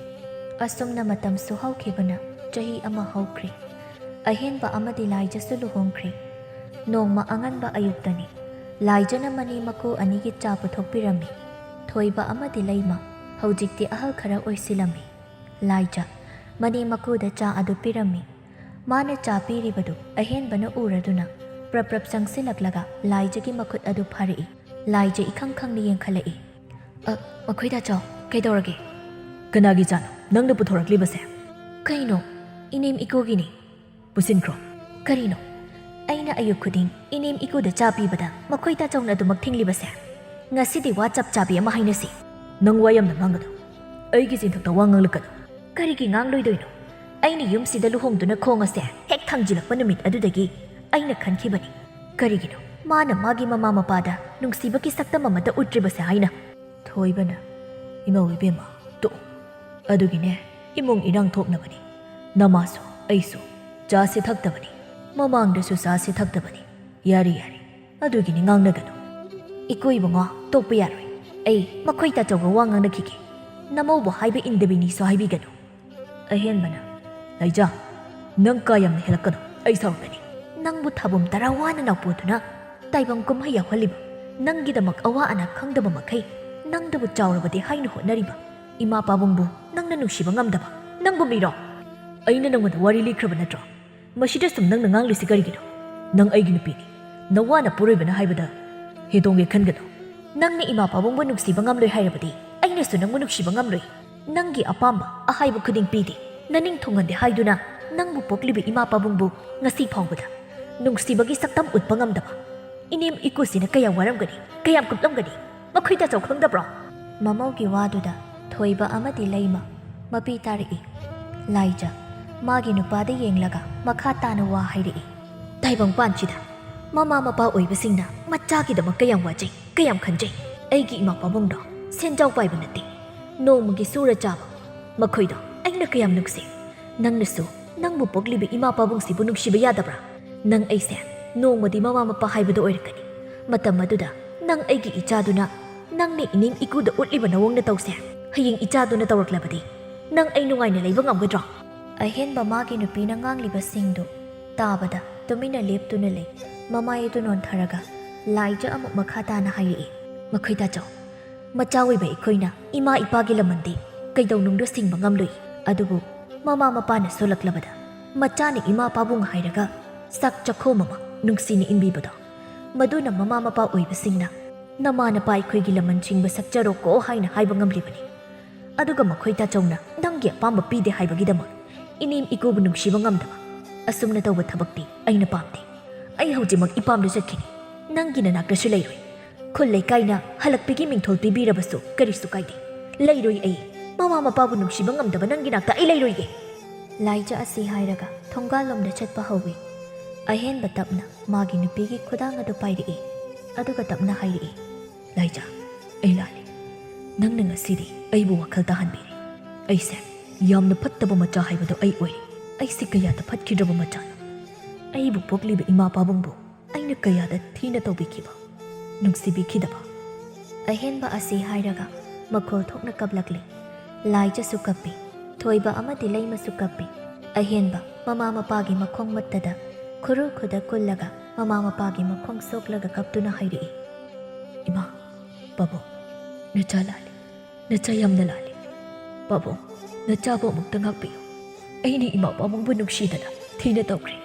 ꯑꯁꯨꯝꯅ ꯃꯇꯝꯁꯨ ꯍꯧꯈꯤꯕꯅ ꯆꯍꯤ ꯑꯃ ꯍꯧꯈ꯭ꯔꯦ꯫ ꯑꯍꯦꯟꯕ ꯑꯃꯗꯤ ꯂꯥꯏꯖꯁꯨ ꯂꯨꯍꯣꯡꯈ꯭ꯔꯦ꯫ ꯅꯣꯡꯃ ꯑꯉꯟꯕ ꯑꯌꯨꯛꯇꯅꯤ꯫ ꯂꯥꯏꯖꯅ ꯃꯅꯦ ꯃꯀꯨ ꯑꯅꯤꯒꯤ ꯆꯥ ꯄꯨꯊꯣꯛꯄꯤꯔꯝꯃꯤ꯫ ꯊꯣꯏꯕ ꯑꯃꯗꯤ ꯂꯩꯃ ꯍꯧꯖꯤꯛꯇꯤ ꯑꯍꯜ ꯈꯔ ꯑꯣꯏꯁꯤꯜꯂꯝꯃꯤ꯫ ꯂꯥꯏꯖ ꯃꯅꯦ ꯃꯀꯨꯗ ꯆꯥ ꯑꯗꯨ ꯄꯤꯔꯝꯃꯤ꯫ ꯃꯥꯅ ꯆꯥ ꯄꯤꯔꯤꯕꯗꯨ ꯑꯍꯦꯟꯕꯅ ꯎꯔꯗꯨꯅ ꯄ꯭ꯔꯞ ꯄ꯭ꯔꯞ ꯆꯪꯁꯤꯜꯂꯛꯂꯒ ꯂꯥꯏꯖꯒꯤ ꯃꯈꯨꯠ ꯑꯗꯨ ꯐꯥꯔꯛꯏ꯫ ꯂꯥꯏꯖ ꯏꯈꯪ ꯈꯪꯅ ꯌꯦꯡꯈꯠꯂꯛꯏ꯫ "ꯑ, ꯃꯈꯣꯏ ꯇꯥꯆꯧ, ꯀꯩꯗꯧꯔꯒꯦ?" "ꯀꯅꯥꯒꯤ ꯆꯥꯅꯣ ꯅꯪꯅ ꯄꯨꯊꯣꯔꯛꯂꯤꯕꯁꯦ?" "ꯀꯩꯅꯣ, ꯏꯅꯦꯝ ꯏꯀꯨꯒꯤꯅꯤ꯫" "ꯄꯨꯁꯤꯟꯈ꯭ꯔꯣ꯫" "ꯀꯔꯤꯅꯣ? ꯑꯩꯅ ꯑꯌꯨꯛ ꯈꯨꯗꯤꯡ ꯏꯅꯦꯝ ꯏꯀꯨꯗ ꯆꯥ ꯄꯤꯕꯗ ꯃꯈꯣꯏ ꯇꯥꯆꯧꯅ ꯑꯗꯨꯃꯛ ꯊꯤꯡꯂꯤꯕꯁꯦ? ꯉꯁꯤꯗꯤ ꯋꯥ ꯆꯞ ꯆꯥꯕꯤ ꯑꯃ ꯍꯥꯏꯅꯁꯤ꯫" "ꯅꯪ ꯋꯥ ꯌꯥꯝꯅ ꯉꯥꯡꯒꯅꯨ꯫ ꯑꯩꯒꯤ ꯆꯤꯟꯊꯛꯇ ꯋꯥ ꯉꯥꯡꯂꯛꯀꯅꯨ꯫" "ꯀꯔꯤꯒꯤ ꯉꯥꯡꯂꯣꯏꯗꯣꯏꯅꯣ? ꯑꯩꯅ ꯌꯨꯝꯁꯤꯗ ꯂꯨꯍꯣꯡꯗꯨꯅ ꯈꯣꯡ ꯑꯁꯦ ꯍꯦꯛ ꯊꯥꯡꯖꯤꯜꯂꯛꯄ ꯅꯨꯃꯤꯠ ꯑꯗꯨꯗꯒꯤ ꯑꯩꯅ ꯈꯟꯈꯤꯕꯅꯤ, ꯀꯔꯤꯒꯤꯅꯣ ꯃꯥꯅ ꯃꯥꯒꯤ ꯃꯃꯥ ꯃꯄꯥꯗ ꯅꯨꯡꯁꯤꯕꯒꯤ ꯁꯛꯇꯝ ꯑꯃꯠꯇ ꯎꯠꯇ꯭ꯔꯤꯕꯁꯦ ꯍꯥꯏꯅ꯫" ꯊꯣꯏꯕꯅ, "ꯏꯃꯧ ꯏꯕꯦꯝꯃ, ꯇꯣꯛꯑꯣ꯫ ꯑꯗꯨꯒꯤꯅꯦ, ꯏꯃꯨꯡ ꯏꯔꯥꯡ ꯊꯣꯛꯅꯕꯅꯤ꯫ ꯅꯃꯥꯁꯨ ꯑꯩꯁꯨ ꯆꯥꯁꯦ ꯊꯛꯇꯕꯅꯤ꯫ ꯃꯃꯥꯡꯗꯁꯨ ꯆꯥꯁꯦ ꯊꯛꯇꯕꯅꯤ꯫ ꯌꯥꯔꯦ, ꯌꯥꯔꯦ꯫ ꯑꯗꯨꯒꯤꯅꯤ, ꯉꯥꯡꯅꯒꯅꯨ꯫" "ꯏꯀꯨ ꯏꯕꯨꯡꯉꯣ, ꯇꯣꯛꯄ ꯌꯥꯔꯣꯏ꯫ ꯑꯩ ꯃꯈꯣꯏ ꯇꯥꯆꯧꯒ ꯋꯥ ꯉꯥꯡꯅꯈꯤꯒꯦ꯫ ꯅꯃꯧꯕꯨ ꯍꯥꯏꯕ ꯏꯟꯗꯕꯤꯅꯤꯁꯨ ꯍꯥꯏꯕꯤꯒꯅꯨ꯫" ꯑꯍꯦꯟꯕꯅ, "ꯂꯩꯖꯥ, ꯅꯪ ꯀꯥ ꯌꯥꯝꯅ ꯍꯦꯜꯂꯛꯀꯅꯨ꯫ ꯑꯩ ꯁꯥꯎꯔꯛꯀꯅꯤ꯫" "ꯅꯪꯕꯨ ꯊꯥꯕꯨꯝ ꯇꯔꯥ ꯋꯥꯅ ꯅꯥꯎꯄꯣꯗꯨꯅ ꯇꯥꯏꯕꯪ ꯀꯨꯝꯍꯩ ꯌꯥꯎꯍꯜꯂꯤꯕ, ꯅꯪꯒꯤꯗꯃꯛ ꯑꯋꯥ ꯑꯅꯥ ꯈꯪꯗꯕ ꯃꯈꯩ ꯅꯪꯗꯕꯨ ꯆꯥꯎꯔꯕꯗꯤ ꯍꯥꯏꯅ ꯍꯣꯠꯅꯔꯤꯕ ꯏꯃꯥ ꯄꯥꯕꯨꯡꯕꯨ ꯅꯪꯅ ꯅꯨꯡꯁꯤꯕ ꯉꯝꯗꯕ, ꯅꯪꯕꯨ ꯃꯤꯔꯣ?" "ꯑꯩꯅ ꯅꯉꯣꯟꯗ ꯋꯥꯔꯤ ꯂꯤꯈ꯭ꯔꯕ ꯅꯠꯇ꯭ꯔꯣ? ꯃꯁꯤꯗ ꯁꯨꯝ ꯅꯪꯅ ꯉꯥꯡꯂꯤꯁꯤ ꯀꯔꯤꯒꯤꯅꯣ? ꯅꯪ ꯑꯩꯒꯤ ꯅꯨꯄꯤꯅꯤ꯫ ꯅꯋꯥꯅ ꯄꯣꯔꯣꯏꯕꯅ ꯍꯥꯏꯕꯗ ꯍꯦ ꯇꯣꯡꯒꯦ ꯈꯟꯒꯅꯨ꯫" "ꯅꯪꯅ ꯏꯃꯥ ꯄꯥꯕꯨꯡꯕꯨ ꯅꯨꯡꯁꯤꯕ ꯉꯝꯂꯣꯏ ꯍꯥꯏꯔꯕꯗꯤ ꯑꯩꯅꯁꯨ ꯅꯪꯕꯨ ꯅꯨꯡꯁꯤꯕ ꯉꯝꯂꯣꯏ꯫ ꯅꯪꯒꯤ ꯑꯄꯥꯝꯕ ꯑꯍꯥꯏꯕ ꯈꯨꯗꯤꯡ ꯄꯤꯗꯦ꯫ ꯅꯅꯤꯡ ꯊꯨꯡꯍꯟꯗꯦ ꯍꯥꯏꯗꯨꯅ ꯅꯪꯕꯨ ꯄꯣꯛꯂꯤꯕ ꯏꯃꯥ ꯄꯥꯕꯨꯡꯕꯨ ꯉꯁꯤ ꯐꯥꯎꯕꯗ ꯅꯨꯡꯁꯤꯕꯒꯤ ꯁꯛꯇꯝ ꯎꯠꯄ ꯉꯝꯗꯕ ꯏꯅꯦꯝ ꯏꯀꯨꯁꯤꯅ ꯀꯌꯥꯝ ꯋꯥꯔꯝꯒꯅꯤ, ꯀꯌꯥꯝ ꯀꯨꯞꯂꯝꯒꯅꯤ꯫ ꯃꯈꯣꯏ ꯇꯥꯆꯧ ꯈꯪꯗꯕ꯭ꯔꯣ?" ꯃꯃꯧꯒꯤ ꯋꯥꯗꯨꯗ ꯊꯣꯏꯕ ꯑꯃꯗꯤ ꯂꯩꯃ ꯃꯄꯤ ꯇꯥꯔꯛꯏ꯫ ꯂꯥꯏꯖ ꯃꯥꯒꯤ ꯅꯨꯄꯥꯗ ꯌꯦꯡꯂꯒ ꯃꯈꯥ ꯇꯥꯅ ꯋꯥ ꯍꯥꯏꯔꯛꯏ꯫ ꯇꯥꯏꯕꯪꯄꯥꯟꯁꯤꯗ ꯃꯃꯥ ꯃꯄꯥ ꯑꯣꯏꯕꯁꯤꯡꯅ ꯃꯆꯥꯒꯤꯗꯃꯛ ꯀꯌꯥꯝ ꯋꯥꯖꯩ, ꯀꯌꯥꯝ ꯈꯟꯖꯩ꯫ ꯑꯩꯒꯤ ꯏꯃꯥ ꯄꯥꯕꯨꯡꯗꯣ ꯁꯦꯟꯖꯥꯎ ꯄꯥꯏꯕ ꯅꯠꯇꯦ, ꯅꯣꯡꯃꯒꯤ ꯁꯨꯔ ꯆꯥꯕ꯫ ꯃꯈꯣꯏꯗꯣ ꯑꯩꯅ ꯀꯌꯥꯝ ꯅꯨꯡꯁꯤ꯫ ꯅꯪꯅꯁꯨ ꯅꯪꯕꯨ ꯄꯣꯛꯂꯤꯕ ꯏꯃꯥ ꯄꯥꯕꯨꯡꯁꯤꯕꯨ ꯅꯨꯡꯁꯤꯕ ꯌꯥꯗꯕ꯭ꯔꯥ? ꯅꯪ ꯑꯩꯁꯦ ꯅꯣꯡꯃꯗꯤ ꯃꯃꯥ ꯃꯄꯥ ꯍꯥꯏꯕꯗꯣ ꯑꯣꯏꯔꯛꯀꯅꯤ꯫ ꯃꯇꯝ ꯑꯗꯨꯗ ꯅꯪ ꯑꯩꯒꯤ ꯏꯆꯥꯗꯨꯅ, ꯅꯪꯅ ꯏꯅꯦꯝ ꯏꯀꯨꯗ ꯎꯠꯂꯤꯕ ꯅꯋꯣꯡ ꯅꯇꯧꯁꯦ ꯍꯌꯦꯡ ꯏꯆꯥꯗꯨꯅ ꯇꯧꯔꯛꯂꯕꯗꯤ ꯅꯪ ꯑꯩ ꯅꯨꯡꯉꯥꯏꯅ ꯂꯩꯕ ꯉꯝꯒꯗ꯭ꯔꯣ? ꯑꯍꯦꯟꯕ ꯃꯥꯒꯤ ꯅꯨꯄꯤꯅ ꯉꯥꯡꯂꯤꯕꯁꯤꯡꯗꯨ ꯇꯥꯕꯗ ꯇꯨꯃꯤꯟꯅ ꯂꯦꯞꯇꯨꯅ ꯂꯩ꯫ ꯃꯃꯥꯏ ꯑꯗꯨ ꯅꯣꯟꯊꯔꯒ ꯂꯥꯏꯖ ꯑꯃꯨꯛ ꯃꯈꯥ ꯇꯥꯅ ꯍꯥꯏꯔꯛꯏ꯫ ꯃꯈꯣꯏ ꯇꯥꯆꯧ, ꯃꯆꯥ ꯑꯣꯏꯕ ꯑꯩꯈꯣꯏꯅ ꯏꯃꯥ ꯏꯄꯥꯒꯤ ꯂꯃꯟꯗꯤ ꯀꯩꯗꯧꯅꯨꯡꯗ ꯁꯤꯡꯕ ꯉꯝꯂꯨꯏ꯫ ꯑꯗꯨꯕꯨ ꯃꯃꯥ ꯃꯄꯥꯅ ꯁꯣꯜꯂꯛꯂꯕꯗ ꯃꯆꯥꯅ ꯏꯃꯥ ꯄꯥꯕꯨꯡ ꯍꯥꯏꯔꯒ ꯆꯥꯛ ꯆꯥꯛꯈꯣꯝ ꯑꯃ ꯅꯨꯡꯁꯤꯅ ꯏꯟꯕꯤꯕꯗꯣ, ꯃꯗꯨꯅ ꯃꯃꯥ ꯃꯄꯥ ꯑꯣꯏꯕꯁꯤꯡꯅ ꯅꯃꯥ ꯅꯄꯥ ꯑꯩꯈꯣꯏꯒꯤ ꯂꯃꯟ ꯁꯤꯡꯕ ꯁꯛꯆꯔꯣꯀꯣ ꯍꯥꯏꯅ ꯍꯥꯏꯕ ꯉꯝꯂꯤꯕꯅꯤ꯫ ꯑꯗꯨꯒ ꯃꯈꯣꯏ ꯇꯥꯆꯧꯅ ꯅꯪꯒꯤ ꯑꯄꯥꯝꯕ ꯄꯤꯗꯦ ꯍꯥꯏꯕꯒꯤꯗꯃꯛ ꯏꯅꯦꯝ ꯏꯀꯨꯕꯨ ꯅꯨꯡꯁꯤꯕ ꯉꯝꯗꯕ, ꯑꯁꯨꯝꯅ ꯇꯧꯕ ꯊꯕꯛꯇꯤ ꯑꯩꯅ ꯄꯥꯝꯗꯦ꯫ ꯑꯩ ꯍꯧꯖꯤꯛꯃꯛ ꯏꯄꯥꯝꯗ ꯆꯠꯈꯤꯅꯤ꯫ ꯅꯪꯒꯤ ꯅꯅꯥꯛꯇꯁꯨ ꯂꯩꯔꯣꯏ꯫ ꯈꯨꯜ ꯂꯩꯀꯥꯏꯅ ꯍꯜꯂꯛꯄꯤꯒꯤ ꯃꯤꯡꯊꯣꯜ ꯄꯤꯕꯤꯔꯕꯁꯨ ꯀꯔꯤꯁꯨ ꯀꯥꯏꯗꯦ꯫ ꯂꯩꯔꯣꯏ ꯑꯩ꯫ ꯃꯃꯥ ꯃꯄꯥꯕꯨ ꯅꯨꯡꯁꯤꯕ ꯉꯝꯗꯕ ꯅꯪꯒꯤ ꯅꯥꯛꯇ ꯑꯩ ꯂꯩꯔꯣꯏꯒꯦ꯫ ꯂꯥꯏꯖ ꯑꯁꯤ ꯍꯥꯏꯔꯒ ꯊꯣꯡꯒꯥꯜꯂꯣꯝꯗ ꯆꯠꯄ ꯍꯧꯏ꯫ ꯑꯍꯦꯟꯕ ꯇꯞꯅ ꯃꯥꯒꯤ ꯅꯨꯄꯤꯒꯤ ꯈꯨꯗꯥꯡ ꯑꯗꯨ ꯄꯥꯏꯔꯛꯏ꯫ ꯑꯗꯨꯒ ꯇꯞꯅ ꯍꯥꯏꯔꯛꯏ꯫ ꯂꯥꯏꯖ, ꯑꯩ ꯂꯥꯜꯂꯤ꯫ ꯅꯪꯅ ꯉꯁꯤꯗꯤ ꯑꯩꯕꯨ ꯋꯥꯈꯜ ꯇꯥꯍꯟꯕꯤꯔꯦ꯫ ꯑꯩꯁꯦ ꯌꯥꯝꯅ ꯐꯠꯇꯕ ꯃꯆꯥ ꯍꯥꯏꯕꯗꯣ ꯑꯩ ꯑꯣꯏꯔꯦ꯫ ꯑꯩꯁꯦ ꯀꯌꯥꯗ ꯐꯠꯈꯤꯗ꯭ꯔꯕ ꯃꯆꯥꯅꯣ꯫ ꯑꯩꯕꯨ ꯄꯣꯛꯂꯤꯕ ꯏꯃꯥ ꯄꯥꯕꯨꯡꯕꯨ ꯑꯩꯅ ꯀꯌꯥꯗ ꯊꯤꯅ ꯇꯧꯕꯤꯈꯤꯕ, ꯅꯨꯡꯁꯤꯕꯤꯈꯤꯗꯕ꯫ ꯑꯍꯦꯟꯕ ꯑꯁꯤ ꯍꯥꯏꯔꯒ ꯃꯈꯣꯜ ꯊꯣꯛꯅ ꯀꯞꯂꯛꯂꯤ꯫ ꯂꯥꯏꯖꯁꯨ ꯀꯞꯄꯤ꯫ ꯊꯣꯏꯕ ꯑꯃꯗꯤ ꯂꯩꯃꯁꯨ ꯀꯞꯄꯤ꯫ ꯑꯍꯦꯟꯕ ꯃꯃꯥ ꯃꯄꯥꯒꯤ ꯃꯈꯣꯡ ꯃꯠꯇꯗ ꯈꯨꯔꯨ ꯈꯨꯗ ꯀꯨꯜꯂꯒ ꯃꯃꯥ ꯃꯄꯥꯒꯤ ꯃꯈꯣꯡ ꯁꯣꯛꯂꯒ ꯀꯞꯇꯨꯅ ꯍꯥꯏꯔꯛꯏ꯫ ꯏꯃꯥ, ꯄꯥꯕꯨꯡ, ꯅꯆꯥ ꯂꯥꯜꯂꯤ꯫ ꯅꯆꯥ ꯌꯥꯝꯅ ꯂꯥꯜꯂꯤ꯫ ꯄꯥꯕꯨꯡ, ꯅꯆꯥꯕꯨ ꯑꯃꯨꯛꯇ ꯉꯥꯛꯄꯤꯌꯨ꯫ ꯑꯩꯅ ꯏꯃꯥ ꯄꯥꯕꯨꯡꯕꯨ ꯅꯨꯡꯁꯤꯗꯅ ꯊꯤꯅ ꯇꯧꯈ꯭ꯔꯦ꯫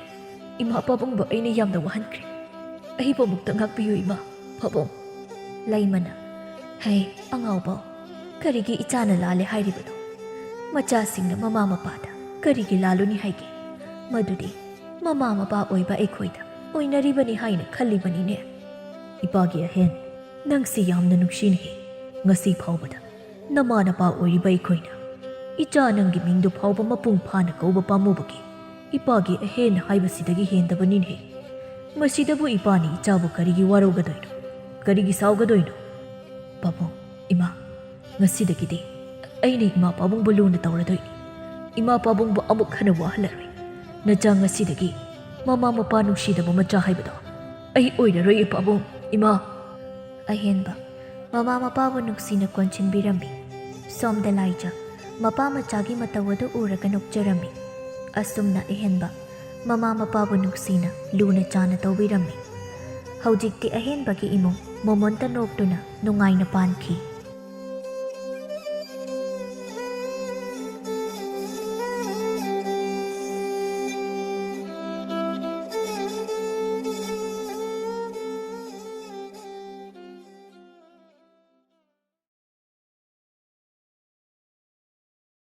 ꯏꯃꯥ ꯄꯥꯕꯨꯡꯕꯨ ꯑꯩꯅ ꯌꯥꯝꯅ ꯋꯥꯍꯟꯈ꯭ꯔꯦ꯫ ꯑꯩꯕꯨ ꯑꯃꯨꯛꯇ ꯉꯥꯛꯄꯤꯌꯨ ꯏꯃꯥ, ꯄꯥꯕꯨꯡ꯫ ꯂꯩꯃꯅ, ꯍꯩ, ꯑꯉꯥꯎꯕ, ꯀꯔꯤꯒꯤ ꯏꯆꯥꯅ ꯂꯥꯜꯂꯦ ꯍꯥꯏꯔꯤꯕꯅꯣ? ꯃꯆꯥꯁꯤꯡꯅ ꯃꯃꯥ ꯃꯄꯥꯗ ꯀꯔꯤꯒꯤ ꯂꯥꯜꯂꯨꯅꯤ ꯍꯥꯏꯒꯦ? ꯃꯗꯨꯗꯤ ꯃꯃꯥ ꯃꯄꯥ ꯑꯣꯏꯕ ꯑꯩꯈꯣꯏꯗ ꯑꯣꯏꯅꯔꯤꯕꯅꯤ ꯍꯥꯏꯅ ꯈꯜꯂꯤꯕꯅꯤꯅꯦ꯫ ꯏꯄꯥꯒꯤ ꯑꯍꯦꯟ, ꯅꯪꯁꯤ ꯌꯥꯝꯅ ꯅꯨꯡꯁꯤꯅꯦ꯫ ꯉꯁꯤ ꯐꯥꯎꯕꯗ ꯅꯃꯥ ꯅꯄꯥ ꯑꯣꯏꯔꯤꯕ ꯑꯩꯈꯣꯏꯅ ꯏꯆꯥ ꯅꯪꯒꯤ ꯃꯤꯡꯗꯨ ꯐꯥꯎꯕ ꯃꯄꯨꯡ ꯐꯥꯅ ꯀꯧꯕ ꯄꯥꯝꯃꯨꯕꯒꯤ ꯏꯄꯥꯒꯤ ꯑꯍꯦꯟ ꯍꯥꯏꯕꯁꯤꯗꯒꯤ ꯍꯦꯟꯗꯕꯅꯤꯅꯦꯍꯦ꯫ ꯃꯁꯤꯗꯕꯨ ꯏꯄꯥꯅ ꯏꯆꯥꯕꯨ ꯀꯔꯤꯒꯤ ꯋꯥꯔꯧꯒꯗꯣꯏꯅꯣ? ꯀꯔꯤꯒꯤ ꯁꯥꯎꯒꯗꯣꯏꯅꯣ? ꯄꯥꯕꯨꯡ, ꯏꯃꯥ, ꯉꯁꯤꯗꯒꯤꯗꯤ ꯑꯩꯅ ꯏꯃꯥ ꯄꯥꯕꯨꯡꯕꯨ ꯂꯨꯅ ꯇꯧꯔꯗꯣꯏꯅꯤ꯫ ꯏꯃꯥ ꯄꯥꯕꯨꯡꯕꯨ ꯑꯃꯨꯛ ꯍꯟꯅ ꯋꯥꯍꯜꯂꯔꯣꯏ꯫ ꯅꯆꯥ ꯉꯁꯤꯗꯒꯤ ꯃꯃꯥ ꯃꯄꯥ ꯅꯨꯡꯁꯤꯗꯕ ꯃꯆꯥ ꯍꯥꯏꯕꯗꯣ ꯑꯩ ꯑꯣꯏꯔꯔꯣꯏ, ꯏꯄꯥꯕꯨꯡ, ꯏꯃꯥ꯫ ꯑꯍꯦꯟꯕ, ꯃꯃꯥ ꯃꯄꯥꯕꯨ ꯅꯨꯡꯁꯤꯅ ꯀꯣꯟꯁꯤꯟꯕꯤꯔꯝꯃꯤ꯫ ꯁꯣꯝꯗ ꯂꯥꯏꯖ, ꯃꯄꯥ ꯃꯆꯥꯒꯤ ꯃꯇꯧ ꯑꯗꯨ ꯎꯔꯒ ꯅꯣꯛꯆꯔꯝꯃꯤ꯫ ꯑꯁꯨꯝꯅ ꯑꯍꯦꯟꯕ ꯃꯃꯥ ꯃꯄꯥꯕꯨ ꯅꯨꯡꯁꯤꯅ ꯂꯨꯅ ꯆꯥꯅ ꯇꯧꯕꯤꯔꯝꯃꯤ꯫ ꯍꯧꯖꯤꯛꯇꯤ ꯑꯍꯦꯟꯕꯒꯤ ꯏꯃꯨꯡ ꯃꯣꯃꯣꯟꯇ ꯅꯣꯛꯇꯨꯅ ꯅꯨꯡꯉꯥꯏꯅ ꯄꯥꯟꯈꯤ꯫